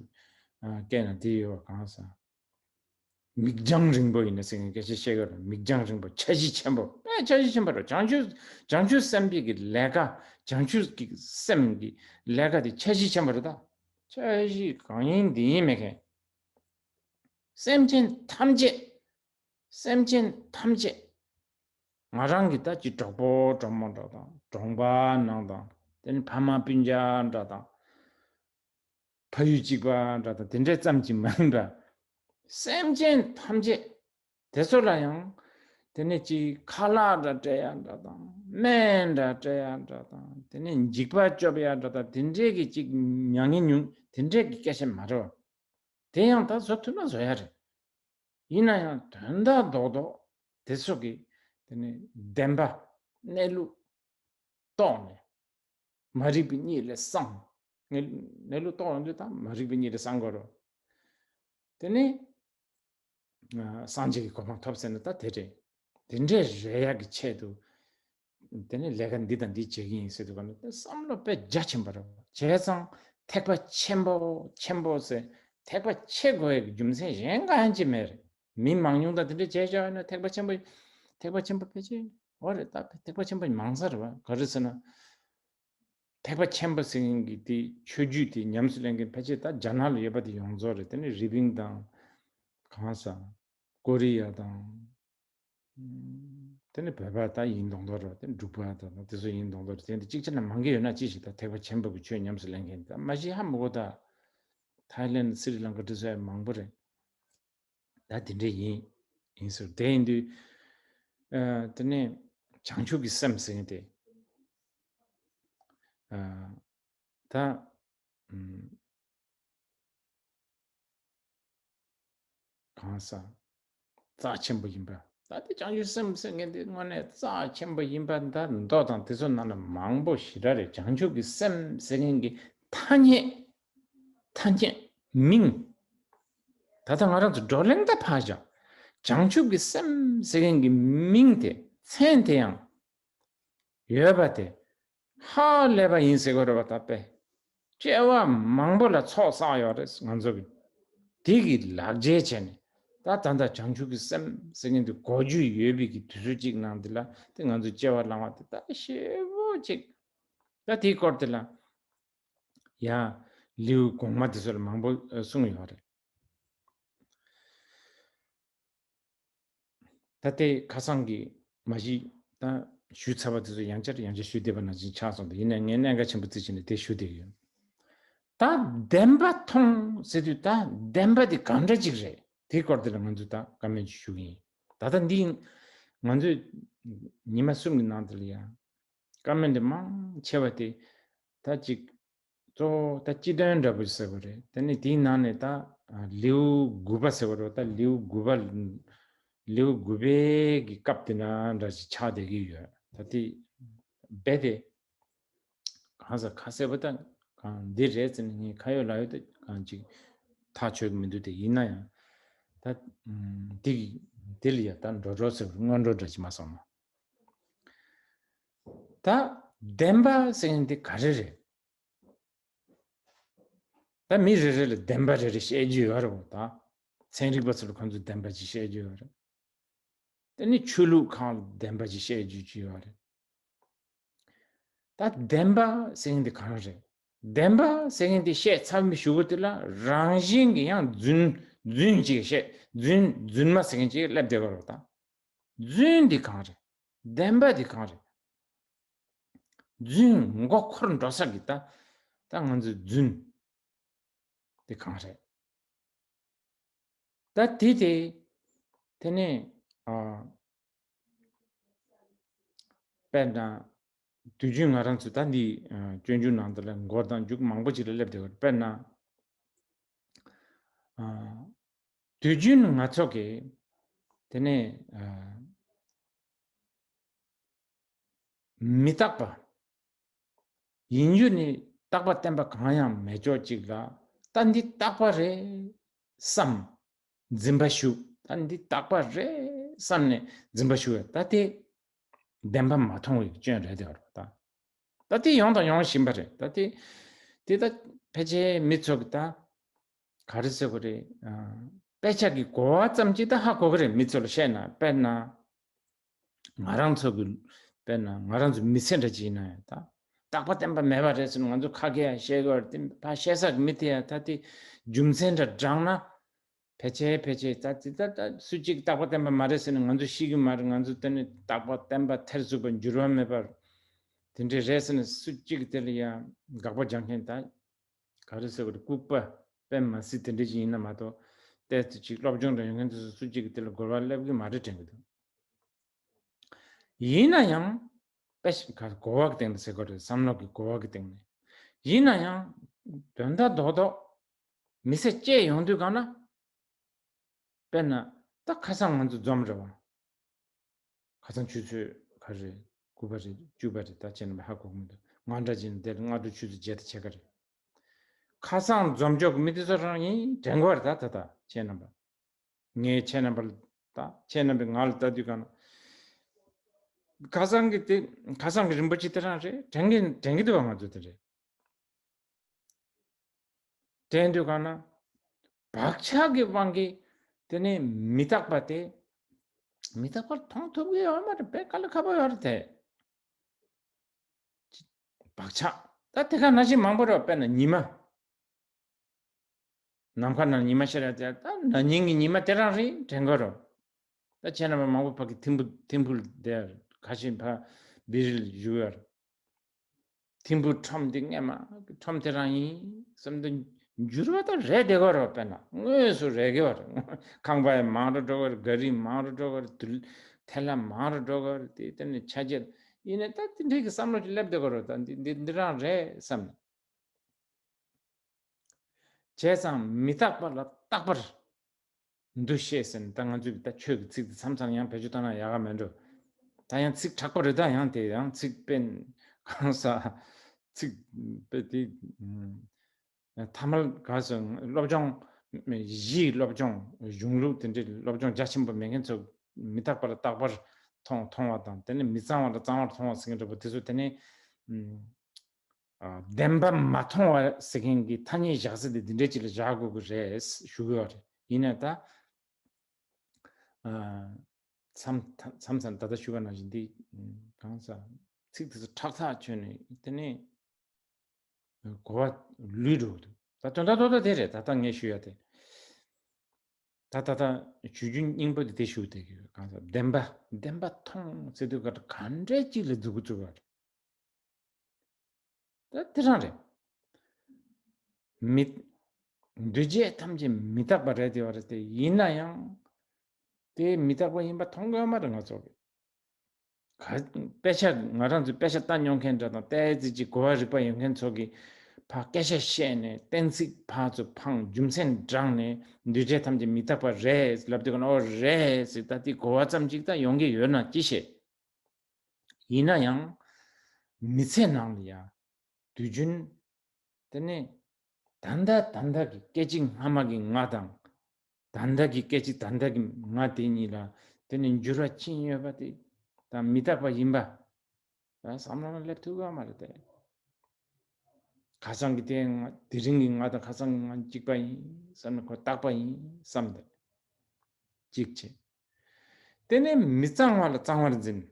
ཨ་སྐད་ནང་དེ་ཡོད་པ། གང་ཟེར། མིག་རྒྱང་རིང་པོ་ཡིན་ན་ཟེར་མཁན་སྐད་ཆ་བཤད་ཀྱི་ཡོད་རེད། མིག་རྒྱང་རིང་པོ། འཆར་གཞི་ཆེན་པོ། དཔེ་འཆར་གཞི་ཆེན་པོ་རེད། བྱང་ཆུབ་བྱང་ཆུབ་སེམས་དཔའི་གི་ལས་ཀ། བྱང་ཆུབ་ཀྱི་སེམས་ཀྱི་ལས་ཀ་དེ་འཆར་གཞི་ཆེན་པོ་རེད། ད་འཆར་གཞི་གང་ཡིན་འདི་ཡིན་མེད་མཁན། སེམས་ཅན་ཐམས་ཅད། སེམས་ཅན་ཐམས་ཅད། ང་རང་གི་ད་ཅི་གྲོགས་པོ་གྲོགས་མོ་འདྲ་དང་། གྲོང་པ་ནང་དང་། དེ་ནི་ཕ་མ་སྤུན་ཀྱག་འདྲ་དང་། ཕ་ཡུལ་གཅིག་པ་འདྲ་དང་། དེ་འདྲའི་ཙམ་གྱིས་མ་ཡིན་པ། སེམས་ཅན་ཐམས་ཅད་དེ་ཚོ་ལ་ཡང་། དེ་ནས་ཅིག་ཁ་ལག་འདྲ་སྤྲད་ཡ་འདྲ་དང་། སྨན་འདྲ་སྤྲད་ཡ་འདྲ་དང་། དེ་ནས་འཇིགས་པ་སྐྱོབ་ཡ་འདྲ་དང་། དེ་འདྲའི་གི་ཅིག་མྱ་ངན་མྱོང་། དེ་འདྲའི་གི་སྐད་ཆ་མ་རེད་བ། དེ་ཡང་ད་བཟོ་ཐུབ་ན་བཟོ་ཡ་རེད། ཡིན་ན་ཡང་དོན་དག་རྡོག་རྡོག་དེ་ཚོ་གི་དེ་ནས་བདེན་པ་གནས་ལུགས་རྟོགས་ནས། མ་རིག་པའི་གཉིད་ལས་སངས། གནས་ལུགས་རྟོགས་ཡོང་དུས་ད་མ་རིག་པའི་གཉིད་ལས་སངས་དགོས་རེད། དེ་ནས་སངས་རྒྱས་ཀྱི་གོ་འཕང་ཐོབ་ཟེར་ན་ད་དེ་རེད། དེ་འདྲའི་རེ་ཡག་གི་ཆེད་དུ། དེ་ནས་ལས་ཀ་འདི་དང་འདི་བྱེད་ཀྱི་ཡིན་ཟེར་དུས་ག་ནས་བསམ་བློ་དཔེ་རྒྱ་ཆེན་པོ་རེད། བྱས་ཙང་ཐེག་པ་ཆེན་པོ་ཆེན་པོ་ཟེར། ཐེག་པ་ཆེ་དགོས་ཡག་གི་རྒྱུ་མཚན་གཞན་གང་ཡང་ཅི་མེད་རེད། མི་མང་ཉུང་དང་དེ་འདྲ་བྱས་བཞག་ཡོད་ན་ཐེག་པ་ཆེན་པོ། ཐེག་པ་ཆེན་པོ་ཕལ་ཆེར་འོ་རེད། ད་ཐེག་པ་ཆེན་པོ་མང་ས་རེད་བ། ག་རེ་ཟེར་ན། ཐེག་པ་ཆེན་པོ་ཟེར་མཁན་གྱི་དེ་ཆོས་བརྒྱུད་དེ་ཉམས་སུ་ལེན་མཁན་ཕལ་ཆེར་ད་རྒྱ་ནག་ལ་ཡོད་པ་དེ་ཡོངས་རྫོགས་རེད། དེ་ནས་རི་པིན་དང་། གང་ཟེར། ཀོ་རི་ཡ་དང་། དེ་ནས་བོད་པ་ད་ཡིན་མདོག་མདོག་རེད། དེ་འབྲུག་པ་དང་དེ་ཚོ་ཡིན་མདོག་མདོག་རེད། དེ་འདི་གཅིག་བྱས་ན་མང་གི་ཡོད་ན་ཅི་ཞིག་ད་ཐེག་པ་ཆེན་པོ་གི་ཆོས་ཉམས་སུ་ལེན་མཁན་ད་མ་གཞི་ཧ་མི་གོ། ད་ཐའི་ལེན། སི་རི་ལང་ཀ་འདི་ཚོ་ཡང་མང་པོ་རེད། ད་དེ་འདྲ་ཡིན། ཡིན་ཟེར། དེ་ཡིན་དུས་ཨ་དེ་ནས་བྱང་ཆུབ་ཀྱི་སེམས་ཟེར་མཁན་དེ་ཨ་ད་ཨམ་གང་ཟེར། རྩ་ཆེན་པོ་ཡིན་པ། ད་དེ་བྱང་ཆུབ་སེམས་ཟེར་མཁན་དེ་དངོས་གནས་རྩ་ཆེན་པོ་ཡིན་པ། ད་མདོ་དང་དེ་ཚོ་ནང་ན་མང་པོ་ཞེ་དྲག་རེད། བྱང་ཆུབ་ཀྱི་སེམས་ཟེར་མཁན་གྱི་ཐ་སྙད། ཐ་སྙད་མིང་། ད་ལྟ་ང་རང་ཚོ་བགྲོ་གླེང་ད་ཕར་བཞག། བྱང་ཆུབ་ཀྱི་སེམས་ཟེར་མཁན་གྱི་མིང་དེ། མཚན་དེ་ཡང་ཡོད་པ་དེ་ཧ་ལས་པ་ཡིན་ཟེར་དགོས་རེད་བ། ད་དཔེ་སྐྱེ་བ་མང་པོ་ལ་ཚོགས་བསགས་ཡོད་རེད་ང་ཚོ་གི། དེ་གི་ལག་འཇལ་བྱས་ནས། ད་ད་ལྟ་བྱང་ཆུབ་ཀྱི་སེམས་ཟེར་མཁན་དེ་གོ་རྒྱུ་ཡོད་པའི་གི་དུས་ཚོད་ཅིག་ནང་འདི་ལ་དེ་ང་ཚོ་སྐྱེ་བ་བླང་བ་དེ་ད་ཞེ་པོ་ཅིག། ད་དེའི་སྐོར་དེ་ལ་ཡང་ལེའུ་གོང་མ་དེ་ཚོ་ལ་མང་པོ་གསུངས་ཡོད་རེད། ད་ལྟའི་ཁ་སང་གི་མ་གཞི་ད་ཞུས་ཚར་བ་དེ་ཚོ་ཡང་བསྐྱར་ཡང་བསྐྱར་ཞུ་བསྡད་པ་ནང་བཞིན་ཆགས་སོང་། ད་ཡིན་ན་ངས་གནད་འགག་ཆེན་པོ་བརྩིས་བྱས་ནས་དེ་ཞུ་བསྡད་ཡོད། ད་བདེན་པ་མཐོང་ཟེར་དུས་ད་བདེན་པ་དེ་གང་འདྲ་ཅིག་རེད། དེའི་སྐོར་དེ་ལ་ང་ཚོས་ད་བཀའ་མོལ་ཅིག་ཞུ་གི་ཡིན། ད་ལྟ་འདི་ང་ཚོས་ ཉི་མ་གསུམ་གྱི་ནང་དུ་ལ་ཡང་བཀའ་མོལ་འདི་མང་ཆེ་བ་དེ་ད་ཅིག་གཙོ་བོ་ད་སྤྱི་དོན་འདྲ་པོ་ཟེར་བ་རེད། དེ་ནས་དེའི་ནང་ནས་ད་ལེའུ་དགུ་པ་ཟེར་བ་རེད། ད་ལེའུ་དགུ་པ་ལེའུ་དགུ་པའི་གི་སྐབས་དེ་ན་འདྲ་ཞིག་ཆགས་བསྡད་ཀྱི་ཡོད། ད་དེ་རྦད་དེ་གང་ཟག་ཁ་གསལ་པོ་དང་གང་འདི་རེད་ཟེར་ནས་ངས་ཁ་ཡོད་ལག་ཡོད་དུ་གང་ཅིག་ཐག་ཆོད་ཀྱི་མི་འདུག་དེ་ཡིན་ན་ཡང་ད་འདི་གི་འདི་ལ་ཡ་ད་འགྲོ་འགྲོ་ཟེར་བ་སྔོན་འགྲོ་འདྲ་ཅིག་མ་སོང་ན། ད་བདེན་པ་ཟེར་མཁན་འདི་ག་རེ་རེད། ད་མི་རེ་རེ་ལ་བདེན་པ་རེ་རེ་བཤད་རྒྱུ་ཡོད་རེད་བ། ད་ཚན་རིག་པ་ཚོ་ལ་ཁོང་ཚོས་བདེན་པ་ཅིག་བཤད་རྒྱུ་ཡོད་རེད། དེ་ནི་ཆོས་ལུགས་ཁག་ལ་བདེན་པ་ཅིག་བཤད་རྒྱུ་ཅིག་ཡོད་རེད། ད་བདེན་པ་ཟེར་མཁན་དེ་གང་རེད། བདེན་པ་ཟེར་མཁན་དེ་བཤད་ཚར་མི་ཞུ་བོ་དེ་ལ་རང་བཞིན་གྱི་ཡང་རྫུན་རྫུན་ཅིག་བཤད། རྫུན་རྫུན་མ་ཟེར་མཁན་ཅིག་སླེབས་བསྡད་པ་རེད། ད་རྫུན་འདི་གང་རེད། བདེན་པ་འདི་གང་རེད། རྫུན་མགོ་འཁོར་འགྲོ་ས་གི་ད་ད་ང་ཚོའི་རྫུན་འདི་གང་རེད། ད་དེ་དེ་དེ་ནས་ཨ་དཔེར་ན་དུས་རྒྱུན་ང་རང་ཚོ་ད་འདི་ཨ་སྤྱོད་འཇུག་ནང་དུ་ལ་མགོ་དང་མཇུག་མང་པོ་ཅིག་ལ་སླེབས་བསྡད་ཡོད། དཔེར་ན་ཨ་དུས་རྒྱུན་ང་ཚོ་གི་དེ་ནས་ཨ་མི་རྟག་པ། ཡིན་རྒྱུ་ནི་རྟག་པ་བརྟན་པ་གང་ཡང་མེད་ཅོག་ཅིག་ལ་ད་འདི་རྟག་པ་རེད་བསམ། འཛིན་པ་ཞུགས། ད་འདི་རྟག་པ་རེད་བསམ་ནས་འཛིན་པ་ཞུགས་ཡ། ད་དེ་བདེན་པ་མ་མཐོང་བའི་སྐྱོན་རེད་དེ་བར་ད། ད་དེ་ཡོང་དང་ཡོང་བཞིན་པ་རེད། ད་དེ་དེ་ད་ཕལ་ཆེར་མི་ཚོ་གི་ད་ག་རེ་ཟེར་དགོས་རེད། ཨ་དཔེ་ཆ་གི་གོ་བ་ཙམ་ཅིག་ད་ཧ་གོ་གི་རེད། མི་ཚོ་ལ་བཤད་ན། དཔེར་ན་ང་རང་ཚོ་གི་དཔེར་ན་ང་རང་ཚོ་མི་ཚེ་འདྲ་ཅིག་ཡིན་ན་ཡང་ད་རྟག་པ་བརྟན་པ་མེད་པ་རེད་ཟེར་ནས་ང་ཚོ་ཁ་སྐད་ཡང་བཤད་གི་བར་དེ་ཕ་བཤད་ས་གི་མི་དེ་ཡང་ད་དེ་རྒྱུ་མཚན་འདྲ་བགྲངས་ན། ཕལ་ཆེར་ཕལ་ཆེར་ད་ཙི་ད་ད་སུ་གཅིག་རྟག་པ་བརྟན་པ་མ་རེད་ཟེར་ནས་ང་ཚོ་ཤི་གི་མ་རེད། ང་ཚོ་དེ་ནི་རྟག་པ་བརྟན་པ་ཐེར་ཟུག་པ་འགྱུར་བ་མེད་པར་དེ་འདྲས་རེད་ཟེར་ནས་སུ་གཅིག་དེ་ལ་ཡང་དགག་པ་རྒྱག་མཁན་ད་ག་རེ་ཟེར་དགོས་རེད། ལྐུགས་པ་དཔེ་མ་སྲིད་དེ་འདྲས་ཅིག་ཡིན་ན་མ་གཏོགས་ཏོག་ཙམ་ཅིག་སློབ་སྦྱོང་འདྲ་ཡོད་མཁན་དེ་ཚོ་སུ་གཅིག་གིས་དེ་ལ་རྒོལ་བ་སླེབས་གི་མ་རེད་དྲན་གི་འདུག་ཡིན་ན་ཡང་དཔེ་ག་གོ་བ་གི་སྟེང་ནས་ཟེར་དགོས་རེད། བསམ་བློ་གི་གོ་བ་གི་སྟེང་ནས་ཡིན་ན་ཡང་དོན་དག་རྡོག་རྡོག་མི་ཚེ་སྐྱེལ་ཡོང་དུས་གང་ན། དཔེར་ན་ད་ཁ་སང་ང་ཚོ་འཛོམས་རེད་བ། ཁ་སང་ཆུ་ཚོད་ག་རེ་རེད། དགུ་པ་རེད། བཅུ་པ་རེད། ད་ཁྱེད་རྣམ་པ་ཧ་གོ་གི་མི་འདུག་ང་འདྲ་བྱས་ན་དེར་སྔ་དྲོ་ཆུ་ཚོད་བརྒྱད་དང་ཕྱེད་ཀ་རེད། ཁ་སང་འཛོམས་འཇོག་གི་མི་དེ་ཚོ་རང་ཡིན་དྲན་གི་བ་རེད། ད་ད་ད་ཁྱེད་རྣམ་པ། ངས་ཁྱེད་རྣམ་པ་ལ་ད་ཁྱེད་རྣམ་པས་ང་ལ་ལྟ་དུས་གང་ན། ཁ་སང་གི་དེ་ཁ་སང་གི་རིན་པོ་ཆེ་དེ་རང་རེད། དྲན་གི་དྲན་གི་འདུག་བ། ང་ཚོ་དེ་རེད། དྲན་དུས་གང་ན། བག་ཆགས་ཀྱི་དབང་གིས་དེ་ནས་མི་རྟག་པ་དེ་མི་རྟག་པར་མཐོང་ཐུབ་ཀྱི་ཡོད་མ་རེད། དཔེ་དཀའ་ལས་ཁག་པོ་ཡོད་རེད་དེ། བག་ཆགས་ད་དེ་ག་ནང་བཞིན་མང་པོ་རེད། དཔེར་ན་ཉི་མ། ནམ་མཁའ་ནང་ཉི་མ་ཤར་ཡ་དེ་ད་ན་ནིང་གི་ཉི་མ་དེ་རང་རེད་དྲན་གི་རེད། ད་ཁྱེད་རྣམ་པ་མང་པོ་ཕ་གི་ཐིམ་ཕུ་ཐིམ་ཕུ་དེ་ཁ་ཤས་ཕ་བི་རིལ་བཞུགས་ཡོད་རེད། ཐིམ་ཕུ་ཁྲོམ་འདི་སྔས་མ་ཁྲོམ་དེ་རང་ཡིན་བསམ་དུ་འགྱུར་བ་ད་རེད་བསྡད་གི་རེད། དཔེར་ན་དངོས་སུ་རེད་གི་བ་རེད། ཁང་པ་ཡང་མང་རུ་འགྲོ་གི་རེད། ག་རི་མང་རུ་འགྲོ་གི་རེད། དུ་ཐལ་ལ་མང་རུ་འགྲོ་གི་རེད། དེ་དེ་ནས་ཆ་རྐྱེན་ཡིན་ནའི་ད་དེ་འདྲའི་གི་བསམ་བློ་ཅིག་སླེབས་བསྡད་གི་རེད། ད་འདི་འདི་འདི་རང་རེད་བསམ་ནས། བྱས་ཙང་མི་རྟག་པ་ལ་རྟག་པར་འདུ་ཤེས་ཟེར་ནས་ད་ང་ཚོས་ད་ཆོས་ཀྱི་ཚིག་དེ་མཚམས་མཚམས་ཡང་བེད་སྤྱོད་བཏང་ན་ཡག་ག་མེད་འགྲོ། ད་ཡང་ཚིག་དྲག་པོ་རེད། ད་ཡང་དེ་ཡང་ཚིག་དཔེ་གང་ས་ཚིག་དཔེ་དེ་ཐ་མལ་ག་སོ་སློབ་སྦྱོང་གཞིའི་སློབ་སྦྱོང་གཞུང་ལུགས་དེ་འདྲའི་སློབ་སྦྱོང་རྒྱ་ཆེན་པོ་མེད་མཁན་ཚོ་མི་རྟག་པ་ལ་རྟག་པར་མཐོང་མཐོང་བ་དང་། དེ་ནས་མི་གཙང་བ་ལ་གཙང་བར་མཐོང་བ་ཟེར་མཁན་འདྲ་པོ་དེ་ཚོ་དེ་ནས། ཨ། བདེན་པ་མ་མཐོང་བ་ཟེར་མཁན་གྱི་ཐ་སྙད་བཞག་ས་དེ་འདི་འདྲའི་ཅིག་ལ་བཞག་དགོས་ཀྱི་རེད་ཞུ་གི་ཡོད་རེད། ཡིན་ནའི་ད། ཨ། མཚམས་མཚམས་མཚམས་ད་ལྟ་ཞུས་པ་ནང་བཞིན་འདི་གང་ཟག་ཚིག་དེ་ཚོ་ཁྲག་ཐག་ཆོད་ནས་དེ་ནས་གོ་བ་ལུས་འགྲོ་གི་འདུག་ད་དོན་དག་རྡོག་རྡོག་དེ་རེད། ད་ལྟ་ངས་ཞུ་ཡ་དེ། ད་ད་ལྟ་ཞུ་རྒྱུ་སྙིང་པོ་དེ་དེ་ཞུ་བསྡད་ཀྱི་ཡོད། གང་ཟག་བདེན་པ་བདེན་པ་མཐོང་ཟེར་དུས་ག་ག་འདྲའི་ཅིག་ལ་འཛུགས་ཀྱི་འཛུགས་པ་རེད། ད་དེ་རང་རེད། མི། འདུས་བྱས་ཐམས་ཅད་མི་རྟག་པ་རེད་དེ་བ་རེད་དེ། ཡིན་ན་ཡང་དེ་མི་རྟག་པ་ཡིན་པ་མཐོང་གི་ཡོད་མ་རེད་ང་ཚོ་གིས། ག་དཔེ་ཆ་ང་རང་ཚོས་དཔེ་ཆ་ལྟ་མྱོང་མཁན་འདྲ་དང་ཏོག་ཙམ་ཅིག་གོ་བ་རིག་པ་ཡོད་མཁན་ཚོ་གིས་ཕར་སྐད་ཆ་བཤད་ནས་གཏན་ཚིགས་ཕར་ཚུར་འཕངས་རྒྱུ་མཚན་བགྲངས་ནས་འདུས་བྱས་ཐམས་ཅད་མི་རྟག་པ་རེད་ལབ་དུས་ཀ་ན་ཨོ་རེད་ཟེར་ད་དེ་གོ་བ་ཙམ་ཅིག་ད་ཡོང་གི་ཡོད་ན་ཅི་ཤེས། ཡིན་ན་ཡང་མི་ཚེ་ནང་ལ་ཡ་དུས་རྒྱུན་དེ་ནས་ད་ལྟ་ད་ལྟ་གི་སྐད་ཅིག་སྔ་མ་གི་ང་དང་། ད་ལྟ་གི་སྐད་ཅིག་ད་ལྟ་གི་ང་དེ་གཉིས་ལ་དེ་ནས་འགྱུར་བ་ཕྱིན་ཡོད་པ་དེ་ད་མི་རྟག་པ་ཡིན་པ་ད་བསམ་བློ་ལ་སླེབས་ཐུབ་ཀྱི་མ་རེད་དེ། ཁ་སང་གི་དེ་ང་དེ་རིང་གི་ང་དང་ཁ་སང་གི་ང་གཅིག་པ་ཡིན་བསམ་ནས་ཁོ་རྟག་པ་ཡིན་བསམ་དེ་གཅིག་བྱས། དེ་ནས་མི་གཙང་བ་ལ་གཙང་བར་འཛིན།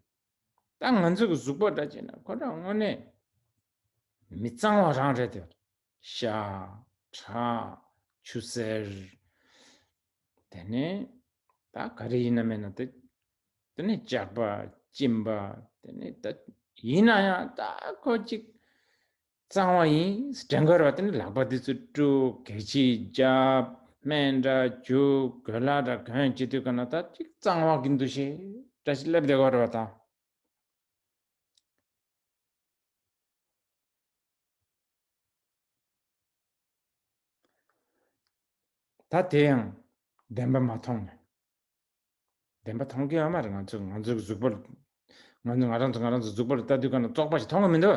ད་ང་ཚོ་གི་གཟུགས་པོ་འདྲ་བྱས་ན་ཁོ་རང་དངོས་གནས་མི་གཙང་བ་རང་རེད་དེ། ཤ། ཁྲག་ཆུ་སེར། དེ་ནས་ད་ག་རེ་ཡིན་ན་མེད་ན་དེ། དེ་ནས་ཇག་པ་གཅིན་པ། དེ་ནས་ད་ཡིན་ན་ཡང་ད་ཁོ་གཅིག་གཙང་བ་ཡིན་དྲན་གྱི་རེད་བ། དེ་ནས་ལག་པ་དེ་ཚོ་བཀྲུ་གད་ཕྱིས་རྒྱབ་སྨན་འདྲ་བྱུག་གོས་ལྭ་འདྲ་གོན་བྱེད་དུས་ག་ན་ད་གཅིག་གཙང་བ་གི་འདུ་ཤེས་འདྲ་ཞིག་སླེབས་བསྡད་ཀྱི་རེད་བ་ད། ད་དེ་ཡང་བདེན་པ་མ་མཐོང་ནས། བདེན་པ་མཐོང་གི་ཡོད་མ་རེད། ང་ཚོ་ང་ཚོའི་གཟུགས་པོ་ལ། ང་ཚོ་ང་རང་ཚོ་ང་རང་ཚོ་གཟུགས་པོ་ལ་ལྟ་དུས་ག་ན་བཙོག་པ་ཞིག་མཐོང་གི་མི་འདུག་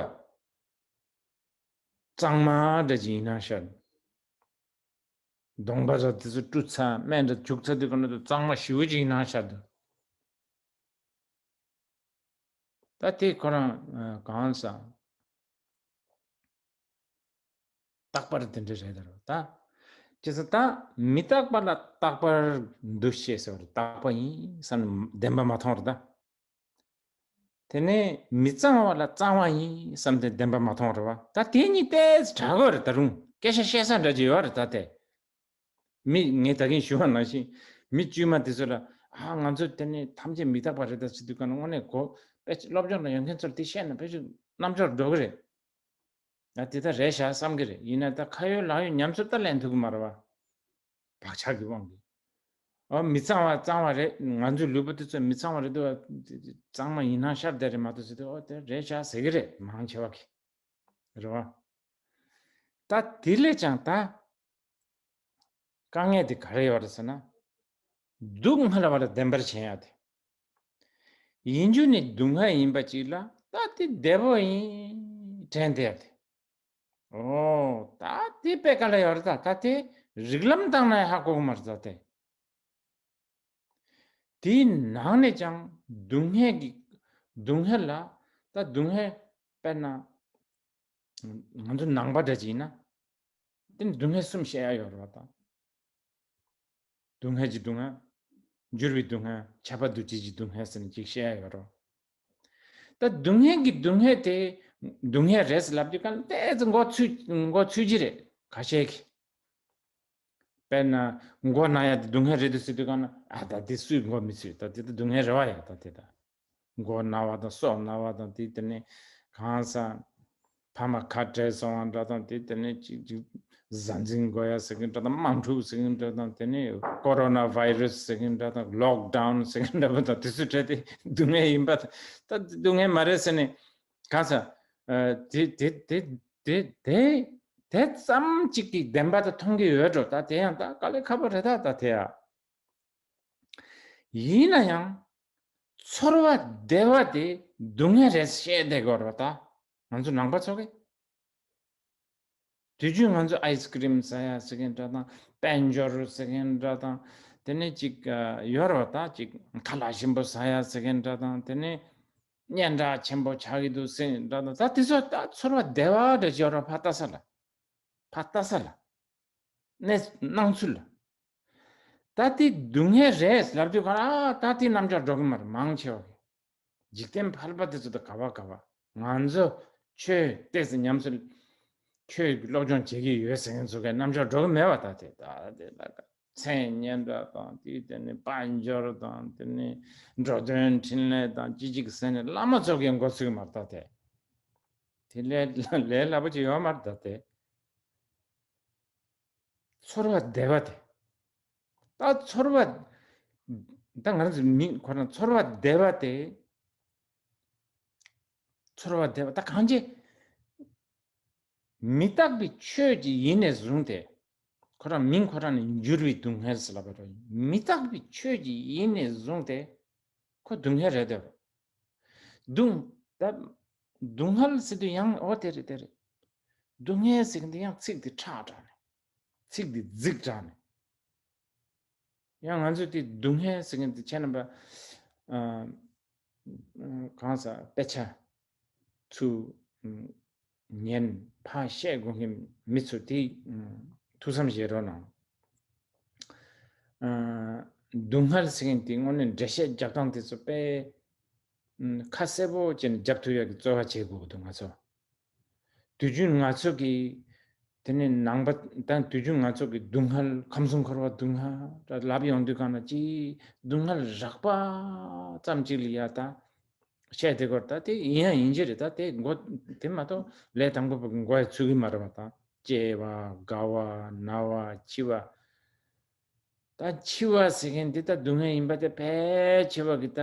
གཙང་མ་འདྲ་ཅིག་ཡིན་ན་ཤར། གདོང་པ་ར་དེ་ཚོ་བཀྲུ་ཚར་སྨན་འདྲ་བྱུག་ཚར་དུས་ག་ན་གཙང་མ་ཞེ་པོ་ཅིག་ཡིན་ན་ཤར་འདུག་ད་དེ་ཁོ་རང་གང་ཟག་རྟག་པར་དེ་འདྲ་རེད་ད་རོ་ད། ཅེས་ད་མི་རྟག་པ་ལ་རྟག་པར་འདུ་ཤེས་ཟེར་བ་རེད། རྟག་པ་ཡིན་བསམ་བདེན་པ་མ་མཐོང་རེད་ད། དེ་ནས་མི་གཙང་བ་ལ་གཙང་བ་ཡིན་བསམ་སྟེ་བདེན་པ་མ་མཐོང་རེད་བ། ད་དེ་གཉིས་ཏོག་ཙམ་དྲག་གི་རེད་ད་རུང་སྐད་ཆ་བཤད་ས་འདྲ་ཅིག་ཡོད་རེད་ད་དེ། མི་ངས་ད་གིན་ཞུ་བ་ནང་བཞིན་མི་དཀྱུས་མ་དེ་ཚོ་ལ་ཨ་ང་ཚོ་དེ་ནས་ཐམས་ཅད་མི་རྟག་པ་རེད་ད་ཟེར་དུས་ག་ན་དངོས་གནས་གོ་དཔེ་སློབ་སྦྱོང་ལ་ཡོང་མཁན་ཚོར་དེ་བཤད་ན་དཔེ་ཆ་རྣམ་འབྱོར་འགྲོ་གི་རེད། ང་དེ་ལྟར་རེད་ཤག་བསམ་གི་རེད། ཡིན་ན་ད་ཁ་ཡོད་ལག་ཡོད་ཉམས་སུ་ད་ལེན་ཐུབ་གི་མ་རེད་བ། བག་ཆགས་ཀྱི་དབང་གིས། ཨ་མི་གཙང་བ་གཙང་བ་རེད། ང་ཚོའི་ལུས་པོ་དེ་ཚོ་མི་གཙང་བ་རེད་འདུག་བ། གཙང་མ་ཡིན་སྣང་ཤར་བསྡད་རེད་མ་གཏོགས་ཟེར་དུས་ཨོ་དེ་རེད་ཤག་ཟེར་གི་རེད་མང་ཆེ་བ་གིས། རེད་བ། ད་དེ་ལས་ཀྱང་ད། དཀའ་ངལ་དེ་ག་རེ་ཡོད་རེད་ཟེར་ན། སྡུག་བསྔལ་བ་ལ་བདེན་པར་ཞེན་ཡ་དེ། ཡིན་རྒྱུ་ནི་སྡུག་བསྔལ་ཡིན་པ་ཅིག་ལ་ད་དེ་བདེ་བོ་ཡིན་དྲན་བསྡད་ཡ་དེ། ཨོ་ད་དེ་དཔེ་དཀའ་ལས་ཡོད་རེད་ད། ད་དེ་རིགས་ལམ་བཏང་ན་ཧ་གོ་གི་མ་རེད་ད་དེ། དེའི་ནང་ནས་ཀྱང་སྡུག་བསྔལ་གྱི་སྡུག་བསྔལ་ལ་ད་སྡུག་བསྔལ་དཔེར་ན་ང་ཚོ་ནང་པ་འདྲ་ཅིག་ཡིན་ན། དེ་ནི་སྡུག་བསྔལ་གསུམ་བཤད་ཡ་ཡོད་རེད་བ་དང་། སྡུག་བསྔལ་གྱི་སྡུག་བསྔལ། འགྱུར་བའི་སྡུག་བསྔལ། ཁྱབ་པ་འདུ་བྱེད་ཀྱི་སྡུག་བསྔལ་ཟེར་ནས་ཅིག་བཤད་ཡ་ཡོད་རེད་བ། ད་སྡུག་བསྔལ་གྱི་སྡུག་བསྔལ་དེ་སྡུག་བསྔལ་རེད་ཟེར་ལབ་དུས་ག་ལ་ཏོག་ཙམ་མགོ་ཚོས་མགོ་ཚོས་ཀྱི་རེད་ཁ་ཤས་ཀྱིས། དཔེར་ན་མགོ་ན་ཡ་དེ་སྡུག་བསྔལ་རེད་འདུག་ཟེར་དུས་ག་ན་ཨ་ད་དེ་སུས་མགོ་མི་ཚོས། ད་དེ་ད་སྡུག་བསྔལ་རེད་བ་ཡ། ད་དེ་ད་མགོ་ན་བ་དང་སོ་ན་བ་དང་དེ་དེ་ནས་གང་ས་ཕ་མ་ཁ་བྲལ་སོང་བ་འདྲ་དང་དེ་དེ་ནས་ཅིག་ཅིག་གཟའ་འཛིན་དགོས་ཡ་ཟེར་གི་འདྲ་དང་དམག་འཁྲུག་ཟེར་གི་འདྲ་དང་དེ་ནས་ཀོ་རོ་ན་བྷའི་རུ་སི་ཟེར་གི་འདྲ་དང་ལོག་ཌའུན་ཟེར་གི་འདྲ་པོ་དང་དེ་ཚོ་བྲལ་ཏེ་སྡུག་བསྔལ་ཡིན་པ་ད་སྡུག་བསྔལ་མ་རེད་ཟེར་ནས་གང་ས་དེ་དེ་དེ་དེ་དེ། དེ་ཙམ་གཅིག་གིས་བདེན་པ་དེ་མཐོང་གི་ཡོད་འགྲོ། ད་དེ་ཡང་ད་དཀའ་ལས་ཁག་པོ་རེད་ད། ད་དེ་ཡ། ཡིན་ན་ཡང་ཚོར་བ་བདེ་བ་དེ་སྡུག་བསྔལ་རེད་བཤད་བསྡད་དགོས་རེད་ད། ང་ཚོ་ནང་པ་ཚོ་གིས། དུས་རྒྱུན་ང་ཚོ་ཨའི་སི་ཀི་རིམ་ཟ་ཡ་ཟེར་མཁན་འདྲ་དང་དཔལ་འབྱོར་ཟེར་མཁན་འདྲ་དང་དེ་ནས་ཅིག་ཡོད་རེད་བ། ད་ཅིག་ཁ་ལག་ཞིམ་པོ་ཟ་ཡ་ཟེར་མཁན་འདྲ་དང་དེ་ནས་སྙན་གྲགས་ཆེན་པོ་ཆགས་ཀྱི་འདུག་ཟེར་མཁན་འདྲ་དང་ད་དེ་ཚོ་ད་ཚོར་བ་བདེ་བ་འདྲ་ཅིག་ཡོད་རེད་བ། ཕར་ལྟ་ས་ལ། ཕར་ལྟ་ས་ལ། གནས་སྣང་ཚུལ་ལ། ད་དེ་སྡུག་བསྔལ་རེད་ལབ་དུས་ག་ཨ་ད་དེ་རྣམ་འགྱུར་འགྲོ་གི་མ་རེད་མང་ཆེ་བ་གི། འཇིག་རྟེན་ཕལ་པ་དེ་ཚོ་ད་ག་བ་ག་བ་ང་ཚོ་ཆོས་ཏོག་ཙམ་ཉམས་སུ་ཆོས་ཀྱི་སློབ་སྦྱོང་བྱེད་ཀྱི་ཡོད་ཟེར་མཁན་ཚོ་གི་རྣམ་འགྱུར་འགྲོ་གི་མེད་པ། ད་དེ་ད་དེ་ལ་མཚན་སྙན་གྲགས་དང་དེ་དེ་ནས་དཔལ་འབྱོར་དང་དེ་ནས་འགྲོ་དོན་འཕྲིན་ལས་དང་ཅི་ཅིག་ཟེར་ནས་བླ་མ་ཚོ་གི་མགོ་ཚོས་ཀྱི་མ་རེད་ད་དེ། དེ་ལས་ལས་སླ་པོ་ཅིག་ཡོད་མ་རེད་ད་དེ། ཚོར་བ་བདེ་བ་དེ། ད་ཚོར་བ། ད་ང་རང་ཚོ་མི་ཁོ་རང་ཚོར་བ་བདེ་བ་དེ། ཚོར་བ་བདེ་བ་ད་གང་ཅི། མི་རྟག་པའི་ཆོས་ཀྱི་ཡིན་ནས་བཟུང་སྟེ། ཁོ་རང་མིང་ཁོ་རང་ནས་འགྱུར་བའི་སྡུག་བསྔལ་ཟེར་ལབ་པ་རེད། མི་རྟག་པའི་ཆོས་ཀྱི་ཡིན་ནས་བཟུང་སྟེ། ཁོ་སྡུག་བསྔལ་རེད་དོ། སྡུག་ད་སྡུག་བསྔལ་ཟེར་དུས་ཡང་འོ་དེ་རེད་དེ་རེད། སྡུག་བསྔལ་ཟེར་གི་འདི་ཡང་ཚིག་འདི་ཁྲག་དྲགས་ནས། ཚིག་འདི་རྫིག་དྲགས་ནས། ཡང་ང་ཚོས་དེ་སྡུག་བསྔལ་ཟེར་མཁན་དེ་ཁྱེད་རྣམ་པ། ཨ། གང་ཟག་དཔེ་ཆ་ཚུར་ཉན་ཕར་བཤད་དགོས་མཁན་མི་ཚོ་དེ་ཐུགས་བསམ་བཞེས་རོགས་གནང་། ཨ། སྡུག་བསྔལ་ཟེར་མཁན་དེ་དངོས་གནས་འགྲེལ་བཤད་རྒྱབ་སྟངས་དེ་ཚོ་དཔེ་ཁ་གསལ་པོ་བྱས་ནས་རྒྱབ་ཐུབ་ཡག་གི་རྩོལ་བ་བྱེད་དགོས་ཀྱི་འདུག་ང་ཚོ། དུས་རྒྱུན་ང་ཚོ་གི་དེ་ནི་ནང་པ་དང་དུས་རྒྱུན་ང་ཚོ་གི་སྡུག་བསྔལ་ཁམས་གསུམ་འཁོར་བ་སྡུག་བསྔལ་ལབ་ཡོང་དུས་གང་ན་ཅི་སྡུག་བསྔལ་རགས་པ་ཙམ་ཅིག་ལ་ཡ་ད་བཤད་དེ་སྐོར་ད་དེ་ཡིན་ཡང་ཡིན་གྱི་རེད། ད་དེ་མགོ་དེ་མ་གཏོགས་ལས་དང་པོ་པ་གི་མགོ་ཡ་ཚུད་ཀྱི་མ་རེད་པ། ད་སྐྱེ་བ་རྒ་བ་ན་བ་འཆི་བ། ད་འཆི་བ་ཟེར་མཁན་འདི་ད་སྡུག་བསྔལ་ཡིན་པ་དེ་ཕལ་ཆེ་བ་གི་ད།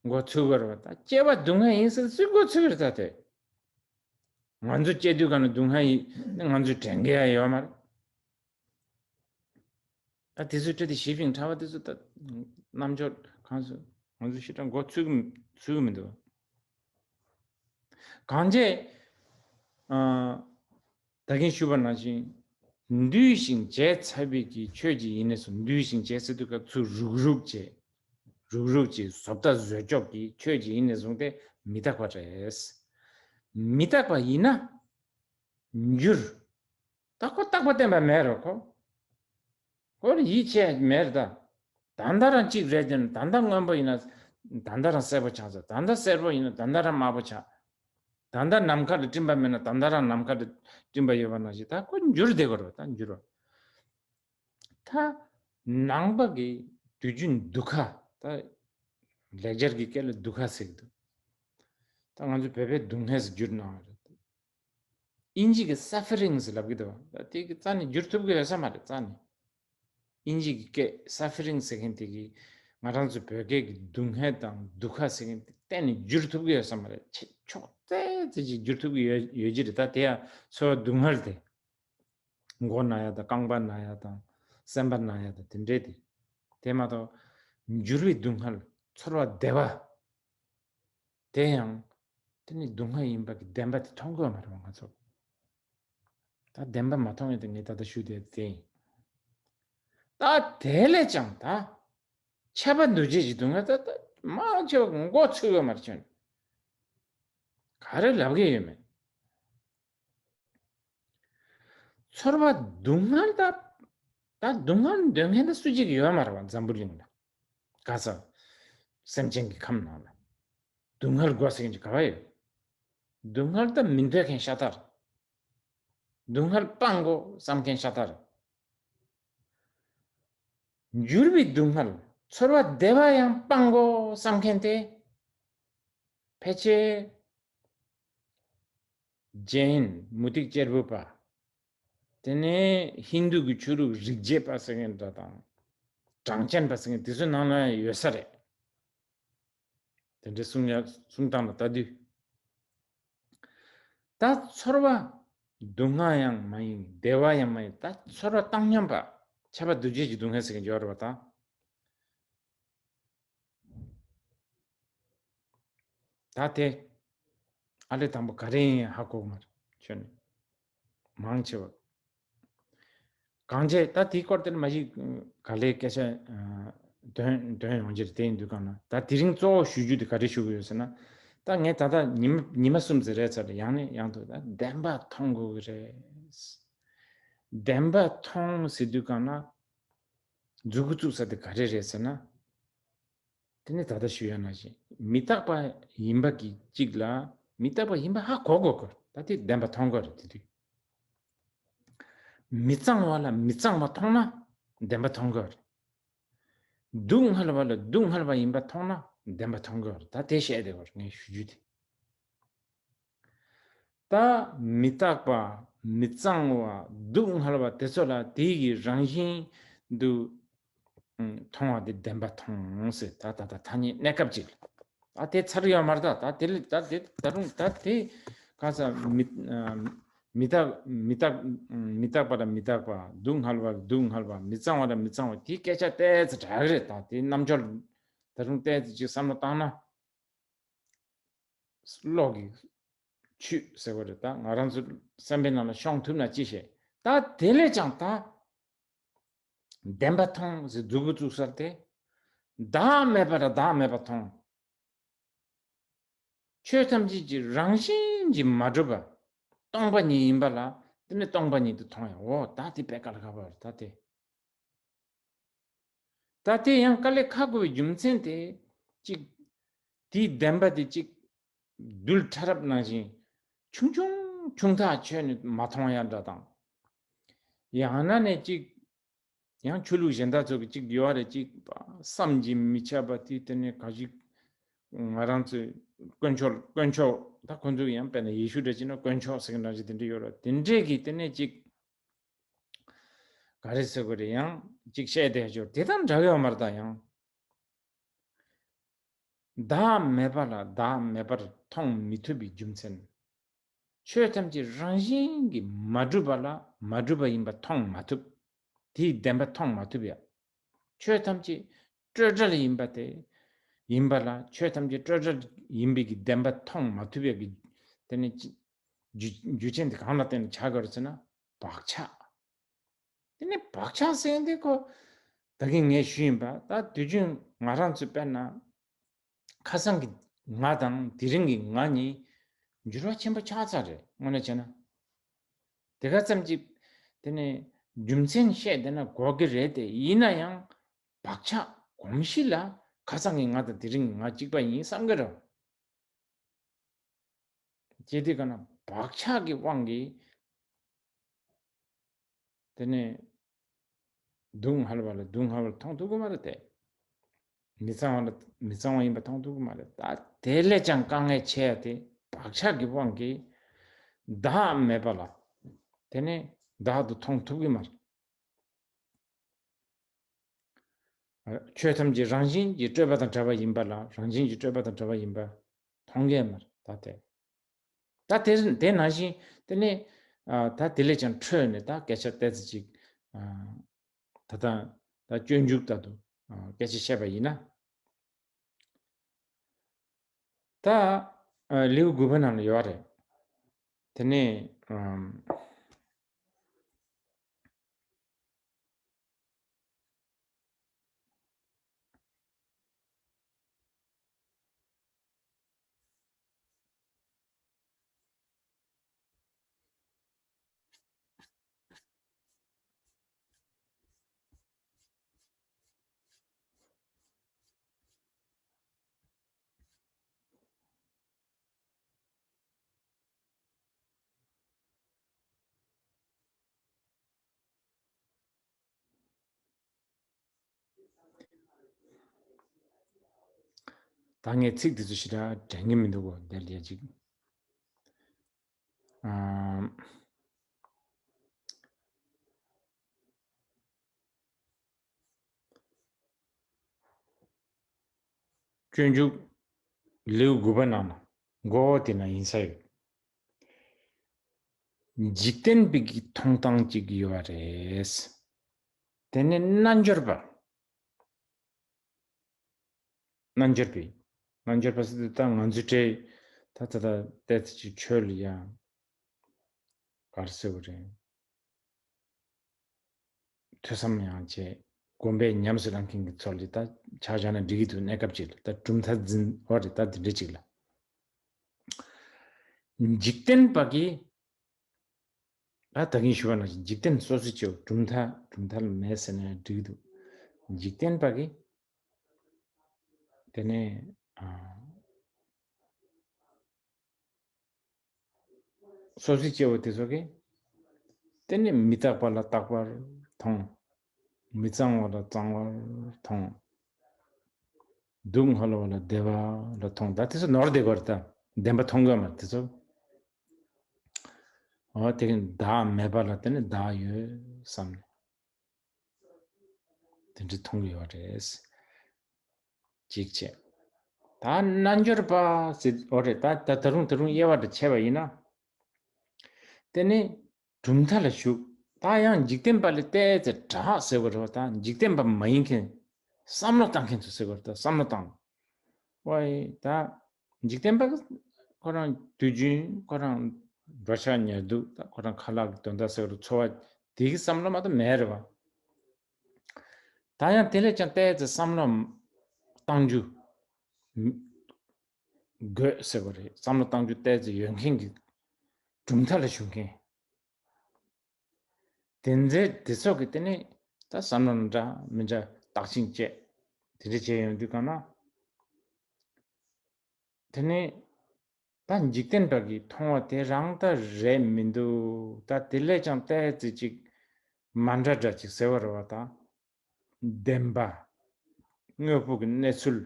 མགོ་ཚོས་པ་རེད་པ། ད་སྐྱེ་བ་སྡུག་བསྔལ་ཡིན་ཟེར་སུས་མགོ་ཚོས་པ་རེད། ད་དེ་ང་ཚོ་སྐྱེ་དུས་གང་ན་སྡུག་བསྔལ་ཡིན་ནི་ང་ཚོས་དྲན་གི་ཡ་ཡོད་མ་རེད། ད་དེ་ཚོའི་ཁྲོད་དུ་ཞི་ཅིང་ཕྲ་བ་དེ་ཚོ་ད་རྣམ་འབྱོར་གང་སོ་ང་ཚོ་ཞེ་དྲག་མགོ་ཚོས་གི་ཚོས་གི་མི་འདུག་གང་བྱས། ཨ། ད་གིན་ཞུས་པ་ནང་བཞིན། འདུས་ཤིང་བྱས་ཚར་བའི་གི་ཆོས་ཀྱི་ཡིན་ནས་སུ་འདུས་ཤིང་བྱས་ཟེར་དུས་སྐབས་ཚུར་རུག་རུག་བྱས། རུག་རུག་བྱས་བཟོ་ལྟ་བཟོས་ཅོག་གི་ཆོས་ཀྱི་ཡིན་ནས་བཟུང་སྟེ་མི་རྟག་པ་རེད། མི་རྟག་པ་ཡིན་ན་འགྱུར། ད་ཁོ་རྟག་པ་བརྟན་པ་མེད་རོ་ཁོ། ཁོ་ལ་ཡིད་ཆེས་མེད་རེད་ད། ད་ལྟ་རང་གཅིག་རེད་ཀྱང་ད་ལྟ་སྔོན་པོ་ཡིན་ན། ད་ལྟ་རང་སེར་པོ་ཆགས་ཚར། ད་ལྟ་སེར་པོ་ཡིན་ན་ད་ལྟ་རང་དམར་པོ་ཆགས། ད་ལྟ་ནམ་མཁའ་ལ་སྤྲིན་པ་མེད་ན་ད་ལྟ་རང་ནམ་མཁའ་ལ་སྤྲིན་པ་ཡོད་པ་ནང་བཞིན་ད་ཁོ་འགྱུར་བསྡད་དགོས་རེད་ད་འགྱུར་བ། ད་ནང་པ་གི་དུས་རྒྱུན་དུ་ཁ་ད་ལེགས་སྦྱར་གྱི་སྐད་ལ་དུ་ཁ་ཟེར་གི་འདུག་ད་ང་ཚོ་བོད་པའི་སྡུག་བསྔལ་ཟེར་བསྒྱུར་གནང་བ་རེད། དབྱིན་ཇི་གི་སཱ་ཕ་རིང་ཟེར་ལབ་གི་འདུག་ད་དེ་གི་རྩ་ནས་བསྒྱུར་ཐུབ་གི་ཡོད་ས་མ་རེད་རྩ་ནས། དབྱིན་ཇི་གི་སྐད་སཱ་ཕ་རིང་ཟེར་མཁན་དེ་གི་ང་རང་ཚོ་བོད་སྐད་ཀྱི་སྡུག་བསྔལ་དང་དུ་ཁ་ཟེར་མཁན་དེ་གཏན་ནས་བསྒྱུར་ཐུབ་གི་ཡོད་ས་མ་རེད། ཆེ་ཕྱོགས་ཙེ་ཙེ་ཅིག་བསྒྱུར་ཐུབ་གི་ཡོད་ཡོད་ཀྱི་རེད། ད་དེ་ཡང་ཚོར་བ་སྡུག་བསྔལ་དེ། མགོ་ན་ཡ་དང་རྐང་པ་ན་ཡ་དང་སེམས་པ་ན་ཡ་དང་དེ་འདྲས་དེ། དེ་མ་གཏོགས་འགྱུར་བའི་སྡུག་བསྔལ་ཚོར་བ་བདེ་བ། དེ་ཡང་དེ་ནི་སྡུག་བསྔལ་ཡིན་པ་གི་བདེན་པ་དེ་མཐོང་གི་ཡོད་མ་རེད་པ་ང་ཚོ། ད་བདེན་པ་མ་མཐོང་ཡོད་དེ་ངས་ད་ལྟ་ཞུས་དེ་དེ་ཡིན། ད་དེ་ལས་ཀྱང་ད་ཁྱབ་པ་འདུ་བྱེད་ཀྱི་སྡུག་བསྔལ་ད་ད་མང་ཆེ་བ་མགོ་ཚོས་ཡོད་མ་རེད་ཁྱོད། ག་རེ་ལབ་གི་ཡོད་མེད། ཚོར་བ་སྡུག་བསྔལ་ད། ད་སྡུག་བསྔལ་འདོད་མཁན་ད་སུ་གཅིག་ཡོད་མ་རེད་པ་འཛམ་བུ་གླིང་ལ། ག་ས། སེམས་ཅན་གྱི་ཁམས་ནང་ལ། སྡུག་བསྔལ་དགོས་ཟེར་མཁན་གྱི་ག་བ་ཡོད། སྡུག་བསྔལ་ད་མི་འདོད་མཁན་ཤ་སྟག་རེད། སྡུག་བསྔལ་སྤང་དགོས་བསམ་མཁན་ཤ་སྟག་རེད། འགྱུར་བའི་སྡུག་བསྔལ་ཚོར་བ་བདེ་བ་ཡང་སྤང་དགོས་བསམ་མཁན་དེ། ཕལ་ཆེར། ཇེན། མུ་སྟེགས་གཅེར་བུ་པ། དེ་ནས་ཧིན་རྡུ་གི་ཆོས་ལུགས་རིག་བྱེད་པ་ཟེར་མཁན་འདྲ་དང་། གྲངས་ཅན་པ་ཟེར་མཁན་དེ་ཚོའི་ནང་ལ་ཡོད་ས་རེད། དེ་འདྲའི་གསུང་ཡ་གསུང་སྟངས་ལ་ལྟ་དུས། ད་ཚོར་བ་སྡུག་བསྔལ་ཡང་མ་ཡིན་བདེ་བ་ཡང་མ་ཡིན་ད་ཚོར་བ་བཏང་སྙོམས་པ་ཁྱབ་པ་འདུ་བྱེད་ཀྱི་སྡུག་བསྔལ་ཟེར་མཁན་ཡོད་རེད་པ་ད། ད་དེ། ཨ་ལས་དང་པོ་ག་རེ་ཡིན་ཧ་གོ་མ་རེད་ཁྱོད་ནི། མང་ཆེ་བ། གང་བྱས་ད་དེའི་སྐོར་དེར་མ་གཞི་ག་ལེ་སྐད་ཆ་འདོན་འདོན་ཡོང་རྒྱུ་རེད། དེ་ཡིན་དུས་གང་ན་ད་དེ་རིང་གཙོ་བོ་ཞུ་རྒྱུ་དེ་ག་རེ་ཞུ་གི་ཡོད་ཟེར་ན། ད་ངས་ད་ལྟ་ཉི་མ་ཉི་མ་གསུམ་ཙམ་རེད་ཚར་ཡང་ནས་ཡང་དུ་ད་བདེན་པ་མཐོང་དགོས་ཀྱི་རེད། བདེན་པ་མཐོང་ཟེར་དུས་གང་ན། མཛུབ་གུ་བཙུགས་ས་དེ་ག་རེ་རེད་ཟེར་ན། དེ་ནི་ད་ལྟ་ཞུ་ཡ་ནང་བཞིན་མི་རྟག་པ་ཡིན་པ་གི་གཅིག་ལ་མི་རྟག་པ་ཡིན་པ་ཧ་གོ་དགོས་དགོས་ད་དེ་བདེན་པ་མཐོང་དགོས་རེད་དེ་དུས། མི་གཙང་བ་ལ་མི་གཙང་བ་མཐོང་ན་བདེན་པ་མཐོང་དགོས་རེད། སྡུག་བསྔལ་བ་ལ་སྡུག་བསྔལ་བ་ཡིན་པ་མཐོང་ན་བདེན་པ་མཐོང་དགོས་རེད། ད་དེ་བཤད་བསྡད་དགོས་རེད་ངས་ཞུ་རྒྱུ་དེ། ད་མི་རྟག་པ་མི་གཙང་བ་སྡུག་བསྔལ་བ་དེ་ཚོ་ལ་དེ་ཡི་རང་བཞིན་དུ་མཐོང་བ་དེ་བདེན་པ་མཐོང་ཟེར། ད་ད་ད་ཐ་སྙད་གནས་སྐབས་ཅིག་ལ་ ཨ་དེ་ཚར་ཡོད་མ་རེད། ད་ད་དེ་ལས་ད་དེ་ད་རུང་ད་དེ་ག་ས་མི་མི་རྟག་མི་རྟག་མི་རྟག་པ་ལ་མི་རྟག་པ། སྡུག་བསྔལ་བ་ལ་སྡུག་བསྔལ་བ། མི་གཙང་བ་ལ་མི་གཙང་བ། དེ་སྐད་ཆ་ཏོག་ཙམ་དྲག་གི་རེད། ད་དེ་རྣམ་འབྱོར་ད་རུང་ཏོག་ཙམ་ཅིག་བསམ་བློ་བཏང་ན། བློ་གི་ཆུད་ཟེར་བ་རེད། ད་ང་རང་ཚོ་སེམས་པའི་ནང་ལ་ཤོང་ཐུབ་ན་ཅི་ཤེས། ད་དེ་ལས་ཀྱང་ད་བདེན་པ་མཐོང་ཟེར་མཛུབ་གུ་བཙུགས་ས་དེ། བདག་མེད་པ་ལ་བདག་མེད་པ་མཐོང་། ཆོས་ཐམས་ཅད་ཀྱི་རང་བཞིན་གྱིས་མ་གྲུབ་པ་སྟོང་པ་ཉིད་ཡིན་པ་ལ། དེ་ནི་སྟོང་པ་ཉིད་དུ་མཐོང་ཡང་། འོ་ད་དེ་དཔེ་ཀ་ལ་ཁ་བ་རེད། ད་དེ། ད་དེ་ཡང་དཀའ་ལས་ཁག་དགོས་པའི་རྒྱུ་མཚན་དེ། གཅིག་དེའི་བདེན་པ་དེ་གཅིག་རྡུལ་ཕྲ་རབ་ནང་བཞིན་ཆུང་ཆུང་ཆུང་ཐག་ཆོད་ནས་མ་མཐོང་ཡ་འདྲ་དང་། ཡང་ན་ནས་གཅིག་ཡང་ཆོས་ལུགས་གཞན་དག་ཚོ་གི་གཅིག་ཡོད་རེད། གཅིག་བསམ་གྱིས་མི་ཁྱབ་པ་དེ། དེ་ནས་ག་ཞིག་ང་རང་ཚོའི་དཀོན་མཆོག་དཀོན་མཆོག་ད་ཁོ་ཚོ་ཡང་དཔེར་ན་ཡེ་ཤུ་འདྲ་བྱས་ན་དཀོན་མཆོག་ཟེར་གི་འདྲ་ཞིག་དེ་འདྲ་ཡོད་རེད། དེ་འདྲས་ཀྱི་དེ་ནས་གཅིག་ག་རེ་ཟེར་དགོས་རེད། ཡང་གཅིག་བཤད་བསྡད་ཆོག་དེ་དང་འདྲ་གི་ཡོད་མ་རེད། ད་ཡང་བདག་མེད་པ་ལ་བདག་མེད་པར་མཐོང་མི་ཐུབ་པའི་རྒྱུ་མཚན། ཆོས་ཐམས་ཅད་རང་བཞིན་གྱིས་མ་གྲུབ་པ་ལ་མ་གྲུབ་པ་ཡིན་པ་མཐོང་མ་ཐུབ། དེའི་བདེན་པ་མཐོང་མ་ཐུབ་ཡ། ཆོས་ཐམས་ཅད་སྤྲོས་བྲལ་ཡིན་པ་དེ། ཡིན་པ་ལ། ཆོས་ཐམས་ཅད་སྤྲོས་བྲལ་ཡིན་པའི་གི་བདེན་པ་མཐོང་མ་ཐུབ་ཡ་གི། དེ་ནི་རྒྱུ་རྒྱུ་རྐྱེན་དེ་གང་ལ་བརྟེན་ནས་ཆགས་དགོས་རེད་ཟེར་ན། བག་ཆགས། དེ་ནི་བག་ཆགས་ཟེར་འདི་ཁོ་ད་གིན་ངས་ཞུས་ཡིན་པ། ད་དུས་རྒྱུན་ང་རང་ཚོ་དཔེར་ན་ཁ་སང་གི་ང་དང་དེ་རིང་གི་ང་གཉིས་འགྱུར་བ་ཆེན་པོ་ཆགས་ཚར་རེད། དངོས་གནས་བྱས་ན། དེ་ག་ཙམ་གྱིས་དེ་ནི་རྒྱུ་མཚན་བཤད་བསྡད་ན་གོ་གི་རེད་དེ། ཡིན་ན་ཡང་བག་ཆགས་གོམས་གཤིས་ལ་ཁ་སང་གི་ང་དང་དེ་རིང་གི་ང་གཅིག་པ་ཡིན་བསམ་གི་རེད། ཅེས་དེ་ག་ན་བག་ཆགས་ཀྱི་དབང་གིས་དེ་ནས་སྡུག་བསྔལ་བ་ལ་སྡུག་བསྔལ་བ་མཐོང་ཐུབ་ཀྱི་མ་རེད་དེ། མི་གཙང་བ་ལ་མི་གཙང་བ་ཡིན་པ་མཐོང་ཐུབ་ཀྱི་མ་རེད། ད་དེ་ལས་ཀྱང་དཀའ་ངལ་ཆེ་ཡ་དེ་བག་ཆགས་ཀྱི་དབང་གིས་བདག་མེད་པ་ལ། དེ་ནས་བདག་ཏུ་མཐོང་ཐུབ་ཀྱི་མ་རེད། ཆོས་ཐམས་ཅད་རང་བཞིན་གྱིས་སྤྲོས་པ་དང་བྲལ་བ་ཡིན་པ་ལ། རང་བཞིན་གྱིས་སྤྲོས་པ་དང་བྲལ་བ་ཡིན་པ་མཐོང་གི་མ་རེད། ད་དེ། ད་དེ་དེ་ནང་བཞིན་དེ་ནས་ཨ་ད་དེ་ལས་ཀྱང་འཕྲོས་ནས་ད་སྐད་ཆ་ཏོག་ཙམ་ཅིག་ཨ་ད་ད་ད་སྤྱོད་འཇུག་ལྟར་དུ་ཨ་སྐད་ཆ་བཤད་པ་ཡིན་ན། ད་ཨ་ལེའུ་དགུ་པ་ནང་ལ་ཡོད་རེད། དེ་ནས་ཨམ། ད་ངས་ཚིག་འདི་ཚོ་ཞེ་དྲག་དྲན་གྱི་མི་འདུག་གོ། འདིར་ཡ་ཅིག་ཨམ། སྤྱོད་འཇུག་ལེའུ་དགུ་པ་ནང་ན་མགོ་བོ་དེ་ན་ཡིན་ས་ཡོད། འཇིག་རྟེན་པའི་གི་མཐོང་སྟངས་ཅིག་ཡོད་རེད། དེ་ནི་རྣལ་འབྱོར་པ། རྣལ་འབྱོར་པའི། རྣལ་འབྱོར་པ་ཟེར་དུས་ད་ང་ཚོའི་གྲས་ད་ད་ད་ལྟའི་ཆོས་ལ་ཡང་ག་རེ་ཟེར་བ་རེད། ཐོས་བསམ་ཡང་བྱས། སྒོམ་པས་ཉམས་སུ་བླང་མཁན་གྱི་ཚོ་ལ་ད་ཆ་བཞག་ན་འགྲིག་གི་འདུག། གནས་སྐབས་ཅིག་ལ་ད་གྲུབ་མཐའ་འཛིན་བ་རེད། ད་འདི་འདྲ་ཅིག་ལ། འཇིག་རྟེན་པ་གིས་ད་ད་གིན་ཞུ་བ་ནང་བཞིན་འཇིག་རྟེན་སོ་སོའི་སྐྱེ་བོ་གྲུབ་མཐའ་གྲུབ་མཐའ་ལ་མེད་ཟེར་ན་འགྲིག་གི་འདུག། འཇིག་རྟེན་པ་གིས་དེ་ནས་ཨ། སོ་སོའི་སྐྱེ་བོ་དེ་ཚོ་གིས་དེ་ནི་མི་རྟག་པ་ལ་རྟག་པར་མཐོང་། མི་གཙང་བ་ལ་གཙང་བར་མཐོང་། སྡུག་བསྔལ་བ་ལ་བདེ་བ་ལ་མཐོང་། ད་དེ་ཚོ་ནོར་བསྡད་དགོས་རེད། ད་བདེན་པ་མཐོང་དགོས་མ་རེད་དེ་ཚོ། འོ་དེ་གིན་བདག་མེད་པ་ལ་དེ་ནི་བདག་ཡོད་བསམ་ནས་དེ་འདྲ་མཐོང་གི་ཡོད་རེད། གཅིག་བྱས། ད་རྣལ་འབྱོར་པ་ཟེར་འོ་རེད། ད་ད་ད་རུང་ད་རུང་དབྱེ་བ་འདྲ་ཕྱེ་བ་ཡིན་ན། དེ་ནི་གྲུབ་མཐའ་ལ་ཞུགས། ད་ཡང་འཇིག་རྟེན་པ་ལས་བལྟས་ཚེ་དྲག་ཟེར་བ་རེད་བ། ད་འཇིག་རྟེན་པ་མ་ཡིན་མཁན། བསམ་བློ་བཏང་མཁན་ཚོ་ཟེར་བ་རེད། ད་བསམ་བློ་བཏང་། ཝའི་ད་འཇིག་རྟེན་པ་ཁོ་རང་དུས་རྒྱུན་ཁོ་རང་འགྲོ་འཆག་ཉལ་འདུག་ད་ཁོ་རང་ཁ་ལག་གི་དོན་དག་ཟེར་བ་རེད། འཚོ་བ་དེ་གི་བསམ་བློ་མ་གཏོགས་མེད་རེད་བ། ད་ཡང་དེ་ལས་ཀྱང་བལྟས་ཚེ་བསམ་བློ་བཏང་རྒྱུ་དགོས་ཟེར་བ་རེད། བསམ་བློ་བཏང་རྒྱུ་བལྟས་ཚེ་ཡོད་མཁན་གྱི་གྲུབ་མཐའ་ལ་ཞུགས་མཁན། དེ་ཚེ་དེ་ཚོ་གི་དེ་ནི་ད་བསམ་བློ་འདྲ་མི་འདྲ་བརྟག་ཅིང་དཔྱད་དེ་འདྲ་བྱས་ཡོང་དུས་གང་ན། དེ་ནི་ད་འཇིག་རྟེན་པ་གིས་མཐོང་བ་དེ་རང་ད་རེད་མི་འདུག་ད་དེ་ལས་ཀྱང་ཏོག་ཙམ་ཅིག་མ་འདྲ་འདྲ་ཅིག་ཟེར་བ་རེད་བ། ད་བདེན་པ་དངོས་པོ་གི་གནས་ཚུལ་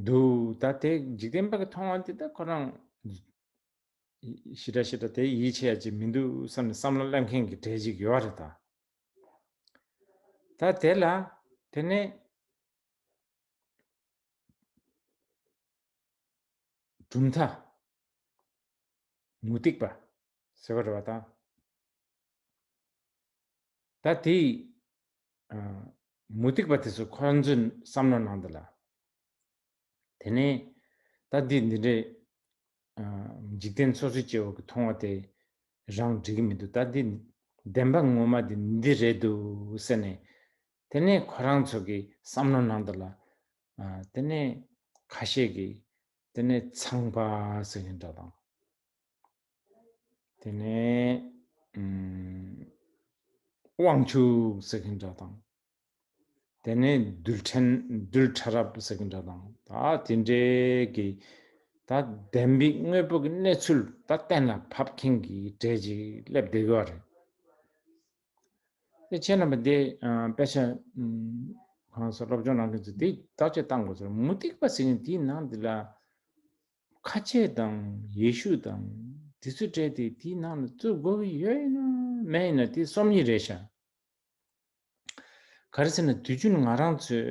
འདུག་ད་དེ་འཇིག་རྟེན་པ་གིས་མཐོང་བ་དེ་ད་ཁོ་རང་ཞེ་དྲག་ཞེ་དྲག་དེ་ཡིད་ཆེས་ཡ་ཅིག་མི་འདུག་བསམ་ནས་བསམ་བློ་སླེབས་མཁན་གྱི་གྲས་ཅིག་ཡོད་རེད་ད། ད་དེ་ལ་དེ་ནས་གྲུབ་མཐའ་མུ་སྟེགས་པ་ཟེར་བ་རེད་བ་ད། ད་དེ་ཨ་མུ་སྟེགས་པ་དེ་ཚོ་ཁོ་རང་ཚོའི་བསམ་བློ་ནང་དུ་ལ། དེ་ནས་ད་འདི་འདི་འདྲའི་ཨ་འཇིག་རྟེན་སོ་སོའི་སྐྱེ་བོ་གི་མཐོང་བ་དེ་རང་འགྲིག་གི་མི་འདུག་ད་འདི་བདེན་པ་ངོ་མ་འདི་འདི་རེད་འདུག་ཟེར་ནས། དེ་ནས་ཁོ་རང་ཚོ་གི་བསམ་བློ་ནང་དུ་ལ་ཨ་དེ་ནས་ཁ་ཤས་ཀྱིས་དེ་ནས་ཚངས་པ་ཟེར་མཁན་འདྲ་དང་། དེ་ནས་ཨུམ་དབང་ཕྱུག་ཟེར་མཁན་འདྲ་དང་། དེ་ནས་རྡུལ་ཕྲན་རྡུལ་ཕྲ་རབ་ཟེར་མཁན་འདྲ་དང་། ད་དེ་འདྲའི་གི་ད་བདེན་པའི་དངོས་པོ་གི་གནས་ཚུལ་ད་གཏན་ལ་ཕབ་མཁན་གྱི་གྲས་ཅིག་སླེབས་བསྡད་ཡོད་རེད། དེ་ཁྱེད་རྣམ་པ་འདི་ཨ་དཔེ་ཆ་ཨུམ་གང་ཟེར་སློབ་སྦྱོང་གནང་མཁན་ཚོས་འདི་བརྟག་དཔྱད་བཏང་དགོས་ཟེར། མུ་སྟེགས་པ་ཟེར་མཁན་དེའི་ནང་འདི་ལ་ཁ་ཆེ་དང་ཡེ་ཤུ་དང་དེ་ཚོའི་གྲས་དེ་དེའི་ནང་ལ་བཙུགས་དགོས་ཀྱི་ཡོད་ཡིན་ན་མེད་ཡིན་ན་དེ་སོམ་ཉི་རེད་ཤག་ག་རེ་ཟེར་ན་དུས་རྒྱུན་ང་རང་ཚོའི་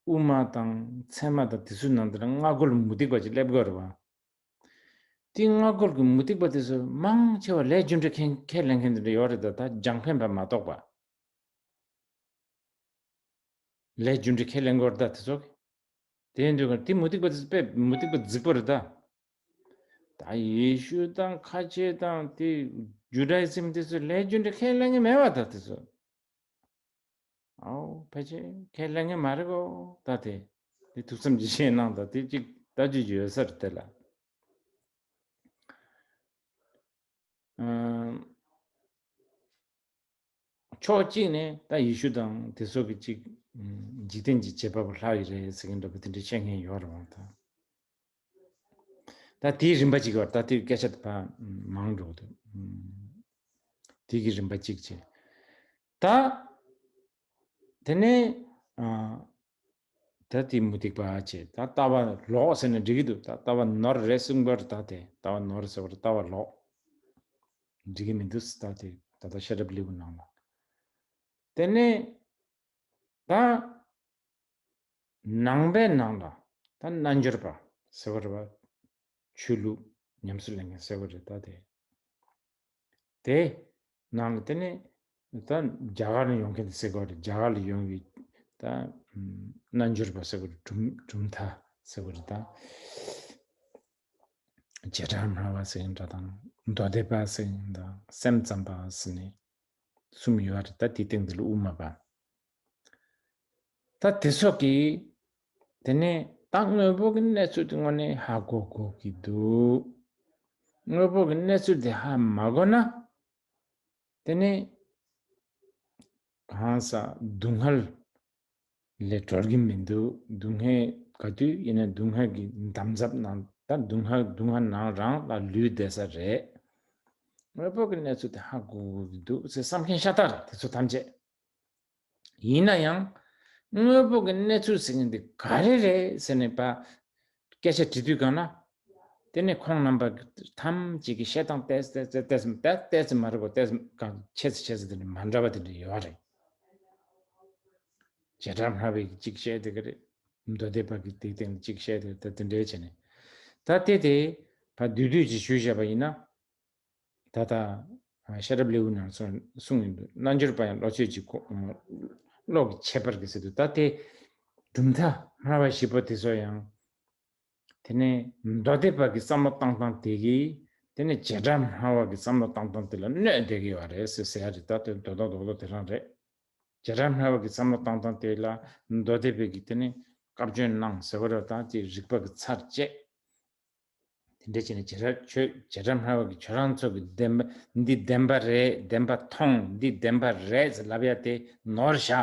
དབུ་མ་དང་ཚད་མ་དང་དེ་ཚོའི་ནང་དུ་ལ་སྔ་རྒོལ་མུ་སྟེགས་པ་ཅིག་སླེབས་དགོས་རེད་བ། དེ་སྔ་རྒོལ་གྱི་མུ་སྟེགས་པ་དེ་ཚོ་མང་ཆེ་བ་ལས་རྒྱུ་འབྲས་ཁས་ཁས་ལེན་མཁན་དེ་འདྲ་ཡོད་རེད། ད་ད་རྒྱང་འཕེན་པ་མ་གཏོགས་པ། ལས་རྒྱུ་འབྲས་ཁས་ལེན་དགོས་རེད་ད་དེ་ཚོ། དེ་ཡིན་དུས་དེ་མུ་སྟེགས་པ་དེ་ཚོ་དཔེ་མུ་སྟེགས་པ་རྫིག་པོ་རེད་ད། ད་ཡེ་ཤུ་དང་ཁ་ཆེ་དང་དེ་ཇུ་ཌ་ཡི་ཛིམ་དེ་ཚོ་ལས་རྒྱུ་འབྲས་ཁས་ལེན་གི་མེད་པ་ད་དེ་ཚོ། ཨའོ་ཕལ་ཆེར་ཁས་ལེན་གི་མ་རེད་གོ། ད་དེ་དེ་ཐུགས་བསམ་ཅིག་བཞེས་གནང་ད། དེ་ཅིག་ལྟ་རྒྱུ་ཅིག་ཡོད་ས་རེད་དེ་ལ། ཨམ། ཕྱོགས་གཅིག་ནས་ད་ཡེ་ཤུ་དང་དེ་ཚོ་གི་གཅིག་འཇིག་རྟེན་གྱི་བྱེད་པ་པོ་ལྷག་ཡོད་རེད་ཟེར་མཁན་འདྲ་པོ་དེ་འདྲ་བཤད་མཁན་ཡོད་རེད་བ་ད། ད་དེའི་རིམ་པ་གཅིག་བར་ད་དེའི་སྐད་ཆ་དེ་ཕར་མང་འགྲོ་གི་འདུག་དེ་གི་རིམ་པ་གཅིག་བྱས། ད་དེ་ནས་ཨ། ད་དེ་མུ་སྟེགས་པ་བྱས། ད་ལྟ་བ་ལོག་ཟེར་ན་འགྲིག་གི་འདུག་ད་ལྟ་བ་ནོར་རེད་གསུངས་པར་ད་དེ་ལྟ་བ་ནོར་ཟེར་བར་ལྟ་བ་ལོག་འགྲིག་གི་མི་འདུག་ད་དེ་ད་ལྟ་ཤེས་རབ་ལེའུ་ནང་ལ། དེ་ནས་ད་ནང་པའི་ནང་ལ་ད་རྣལ་འབྱོར་པ་ཟེར་བ་རེད་བ། ཆོས་ལུགས་ཉམས་སུ་ལེན་མཁན་ཟེར་བ་རེད་ད་དེ། དེ་ནང་ལ་དེ་ནས་ད་རྒྱ་གར་ནས་ཡོང་མཁན་དེ་ཟེར་གོ་རེད། རྒྱ་གར་ལ་ཡོང་བའི་ད་རྣལ་འབྱོར་པ་ཟེར་གོ་རེད། གྲུབ་གྲུབ་མཐའ་ཟེར་གོ་རེད་ད། བྱེ་བྲག་སྨྲ་བ་ཟེར་མཁན་འདྲ་དང་མདོ་སྡེ་པ་ཟེར་མཁན་དང་སེམས་ཙམ་པ་ཟེར་ནས་གསུམ་ཡོད་རེད་ད། དེའི་སྟེང་དེ་ལ་དབུ་མ་པ། ད་དེ་ཚོ་གིས་དེ་ནས་ད་དངོས་པོ་གི་གནས་ཚུལ་དེ་དངོས་གནས་ཧ་གོ་གོ་གི་འདུག་དངོས་པོ་གི་གནས་ཚུལ་དེ་ཧ་མ་གོ་ན། དེ་ནས་གང་ཟག་སྡུག་བསྔལ་ལས་གྲོལ་གྱི་མི་འདུག་སྡུག་བསྔལ་ག་དུས་ཡིན་ན་སྡུག་བསྔལ་གྱི་འདམ་རྫབ་ནང་ད་སྡུག་བསྔལ་སྡུག་བསྔལ་ནང་རང་ལ་ལུས་བསྡད་ས་རེད། དངོས་པོ་གི་གནས་ཚུལ་དེ་ཧ་གོ་གི་འདུག་ཟེར་བསམ་མཁན་ཤ་སྟག་རེད་དེ་ཚོ་ཐམས་ཅད། ཡིན་ན་ཡང་དངོས་པོ་གི་གནས་ཚུལ་ཟེར་མཁན་འདི་ག་རེ་རེད་ཟེར་ནས་པ་སྐད་ཆ་དྲི་དུས་གང་ན། དེ་ནས་ཁོང་རྣམ་པ་ཐམས་ཅད་ཀྱིས་བཤད་སྟངས་ཏོག་ཙམ་ཏོག་ཙམ་ཏོག་ཙམ་མ་རེད་གོ། ཏོག་ཙམ་གང་ཆེ་ཙམ་ཆེ་ཙམ་དེ་འདྲ་མ་འདྲ་བ་དེ་འདྲ་ཡོད་རེད། བྱེ་བྲག་སྨྲ་བའི་གཅིག་བཤད་དེ་ག་རེད། མདོ་སྡེ་པ་གི་དེའི་སྟེང་ལ་གཅིག་བཤད་དེ་ད་དེ་འདྲའི་བྱས་ནས། ད་དེ་དེ་ཕར་བསྡུས་བསྡུས་ཅིག་ཞུས་བཞག་པ་ཡིན་ན། ད་ལྟ་ཤེས་རབ་ལེའུ་ནང་གསུངས་གསུངས་ཡིན་འདུག་རྣལ་འབྱོར་པ་ཡང་བློ་ཆོས་ཀྱི་གོ་བློ་གི་ཁྱད་པར་གྱིས་ཟེར་འདུག་ད་དེ་གྲུབ་མཐའ་སྨྲ་བ་བཞི་པོ་དེ་ཚོ་ཡང་། དེ་ནས་མདོ་སྡེ་པ་གི་བསམ་བློ་བཏང་སྟངས་དེ་གིས། དེ་ནས་བྱེ་བྲག་སྨྲ་བ་གི་བསམ་བློ་བཏང་སྟངས་དེ་ལ་གནོད་བསྡད་ཀྱི་ཡོད་རེད་ཟེར་ཟེར་ཡ་རེད། ད་དེ་མདོ་དོན་རྡོག་རྡོག་དེ་རང་རེད། བྱེ་བྲག་སྨྲ་བ་གི་བསམ་བློ་བཏང་སྟངས་དེ་ལ་མདོ་སྡེ་པའི་གི་དེ་ནི་བཀའ་བཀྱོན་གནང་ཟེར་བ་རེད། ད་ཅིག་རིགས་པ་གི་ཚར་བཅད། དེ་འདྲ་བྱས་ནས་བྱེ་བྲག་ཆོས་བྱེ་བྲག་སྨྲ་བ་གི་ཁྱོད་རང་ཚོ་གི་བདེན་པ་འདི་བདེན་པ་རེད། བདེན་པ་མཐོང་འདི་བདེན་པ་རེད་ཟེར་ལབ་ཡ་དེ་ནོར་ཤག་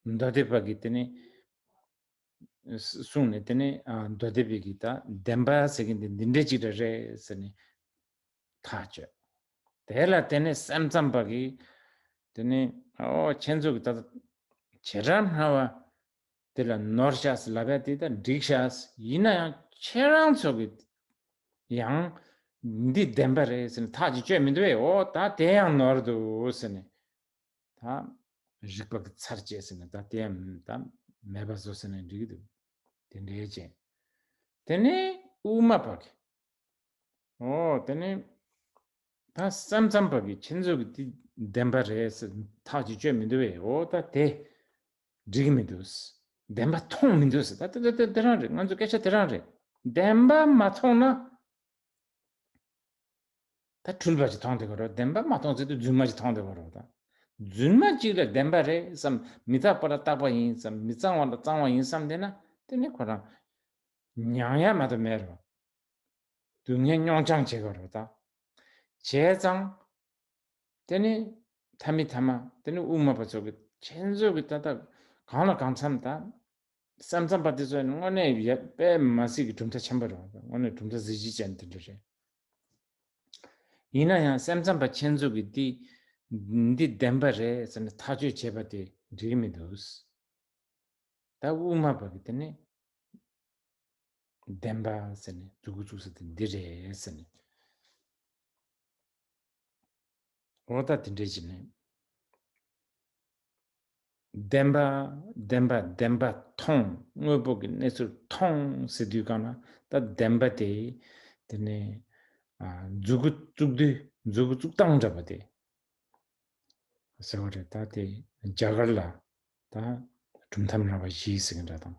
མདོ་སྡེ་པ་གི་དེ་ནི་གསུངས་ནས། དེ་ནི་ཨ་མདོ་སྡེ་པའི་གི་ད་བདེན་པ་ཟེར་གི་འདི་འདི་འདྲ་ཅིག་རེད་ཟེར་ནས་ཐག་གཅོད། དེ་ལ་དེ་ནི་སེམས་ཙམ་པ་གི་དེ་ནི་ཨོ་ཁྱེད་ཚོ་གི་ད་བྱེ་བྲག་སྨྲ་བ་དེ་ལ་ནོར་ཤག་ཟེར་ལབ་ཡ་དེ་ད་འགྲིག་ཤག་ཡིན་ན་ཡང་ཁྱེད་རང་ཚོ་གི་ཡང་འདི་བདེན་པ་རེད་ཟེར་ནས་ཐག་ཅིག་གཅོད་མི་འདུག་བས། ཨོ་ད་དེ་ཡང་ནོར་འདུག་ཟེར་ནས། ད་རིགས་པ་གི་ཚར་བཅད་ཟེར་ནས་ད་དེ་ཡང་ད་མེད་པ་བཟོ་ཟེར་ནས་འགྲིག་གི་འདུག་དེ་འདྲའི་བྱས། དེ་ནས་དབུ་མ་པ་གི། ཨོ་དེ་ནས་ད་སེམས་ཙམ་པ་གི་ཁྱེད་ཚོ་གི་དེ་བདེན་པ་རེད་ཟེར་ཐག་ཅིག་གཅོད་མི་འདུག་བས། ཨོ་ད་དེ་འགྲིག་གི་མི་འདུག་བདེན་པ་མཐོང་མི་འདུག་ཟེར། ད་དེ་དེ་དེ་རང་རེད། ང་ཚོ་སྐད་ཆ་དེ་རང་རེད། བདེན་པ་མ་མཐོང་ན། ད་འཁྲུལ་པ་ཅིག་མཐོང་བསྡད་ཀྱི་རེད། བདེན་པ་མ་མཐོང་ཚེ་དུས་རྫུན་མ་ཅིག་མཐོང་བསྡད་ཀྱི་རེད། ད་རྫུན་མ་ཅིག་ལ་བདེན་པ་རེད་བསམ། མི་རྟག་པ་ལ་རྟག་པ་ཡིན་བསམ། མི་གཙང་བ་ལ་གཙང་བ་ཡིན་བསམ་བསྡད་ན། དེ་ནི་ཁོ་རང་མྱང་ཡ་མ་གཏོགས་མེད་རེད། སྡུག་བསྔལ་མྱོང་རྐྱང་བྱེད་ཀྱི་རེད། ད་བྱས་ཙང་དེ་ནི་ཐ་མི་ཐ་མ་དེ་ནི་དབུ་མ་པ་ཚོ་གི་ཁྱེད་ཚོ་གི་ད་ལྟ་གང་ལ་གང་འཚམ་ད། སེམས་ཙམ་པ་དེ་ཚོ་དངོས་གནས་ཡ་དཔེ་མ་སྲིད་ཀྱི་གྲུབ་མཐའ་ཆེན་པོ་རེད། དངོས་གནས་གྲུབ་མཐའ་གཟི་བརྗིད་ཅན་དེ་འདྲ་རེད། ཡིན་ན་ཡང་སེམས་ཙམ་པ་ཁྱེད་ཚོ་གི་འདི་འདི་བདེན་པ་རེད་ཟེར་ནས་ཐག་གཅོད་བྱས་པ་དེ་འགྲིག་གི་མི་འདུག་ད་དབུ་མ་པ་གི་དེ་ནི་བདེན་པ་ཟེར་ནས་མཛུབ་གུ་བཙུགས་ས་དེ་འདི་རེད་ཟེར་ནས། འོ་ད་དེ་འདྲས་བྱས་ནས། བདེན་པ། བདེན་པ། བདེན་པ་མཐོང་། དངོས་པོ་གི་གནས་ཚུལ་མཐོང་ཟེར་དུས་གང་ན་ད་བདེན་པ་དེ། དེ་ནས་ཨ་མཛུབ་གུ་བཙུགས་དུས་མཛུབ་གུ་བཙུགས་སྟངས་འདྲ་པོ་དེ། ཟེར་བ་རེད། ད་དེ་རྒྱ་གར་ལ་ད་གྲུབ་མཐའ་སྨྲ་བ་བཞི་ཟེར་གི་འདྲ་དང་།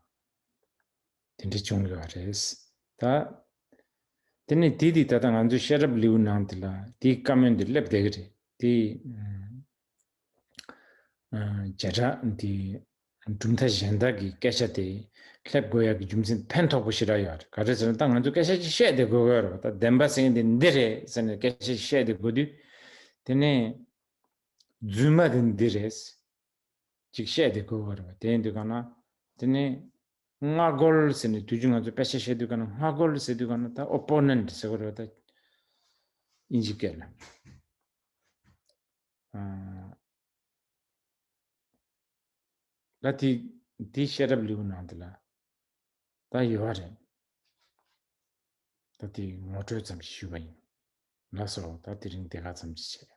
དེ་འདྲ་བྱུང་ཡོད་རེད། ད་དེ་ནས་དེ་དེ་ད་ལྟ་ང་ཚོའི་ཤེས་རབ་ལེའུ་ནང་དེ་ལ་དེའི་བཀའ་མོལ་འདི་སླེབས་བསྡད་གི་རེད། དེ་ཨ་བྱེ་བྲག་འདི་གྲུབ་མཐའ་གཞན་དག་གི་སྐད་ཆ་དེ་སླེབས་དགོས་ཡག་གི་རྒྱུ་མཚན་ཕན་ཐོགས་པོ་ཞེ་དྲག་ཡོད་རེད། ག་རེ་ཟེར་ན་ད་ང་ཚོ་སྐད་ཆ་ཅིག་བཤད་བསྡད་དགོས་ཀྱི་ཡོད་རེད་པ། ད་བདེན་པ་ཟེར་མཁན་དེ་འདི་རེད་ཟེར་ནས་སྐད་ཆ་ཅིག་བཤད་བསྡད་དགོས་དུས། དེ་ནས་རྫུན་མ་དེ་འདི་རེད། ཅིག་བཤད་དེ་དགོས་པ་རེད་པ། དེ་ཡིན་དུས་གང་ན། དེ་ནས་སྔ་རྒོལ་ཟེར་ནས་དུས་རྒྱུན་ང་ཚོ་དཔེ་ཆ་བཤད་དུས་གང་ན་སྔ་རྒོལ་ཟེར་དུས་གང་ན་ད་ཨོ་པོ་ནེན་ཊི་ཟེར་བ་རེད་པ། ད་དབྱིན་ཇི་སྐད་ལ། ཨ་ད་དེ་དེ་ཤེས་རབ་ལེའུ་ནང་དེ་ལ་ད་ཡོད་པ་རེད། ད་དེ་ངོ་སྤྲོད་ཙམ་ཞིག་ཞུས་པ་ཡིན། ལགས་སོ། ད་དེ་རིང་དེ་ག་ཙམ་ཞིག་བྱས།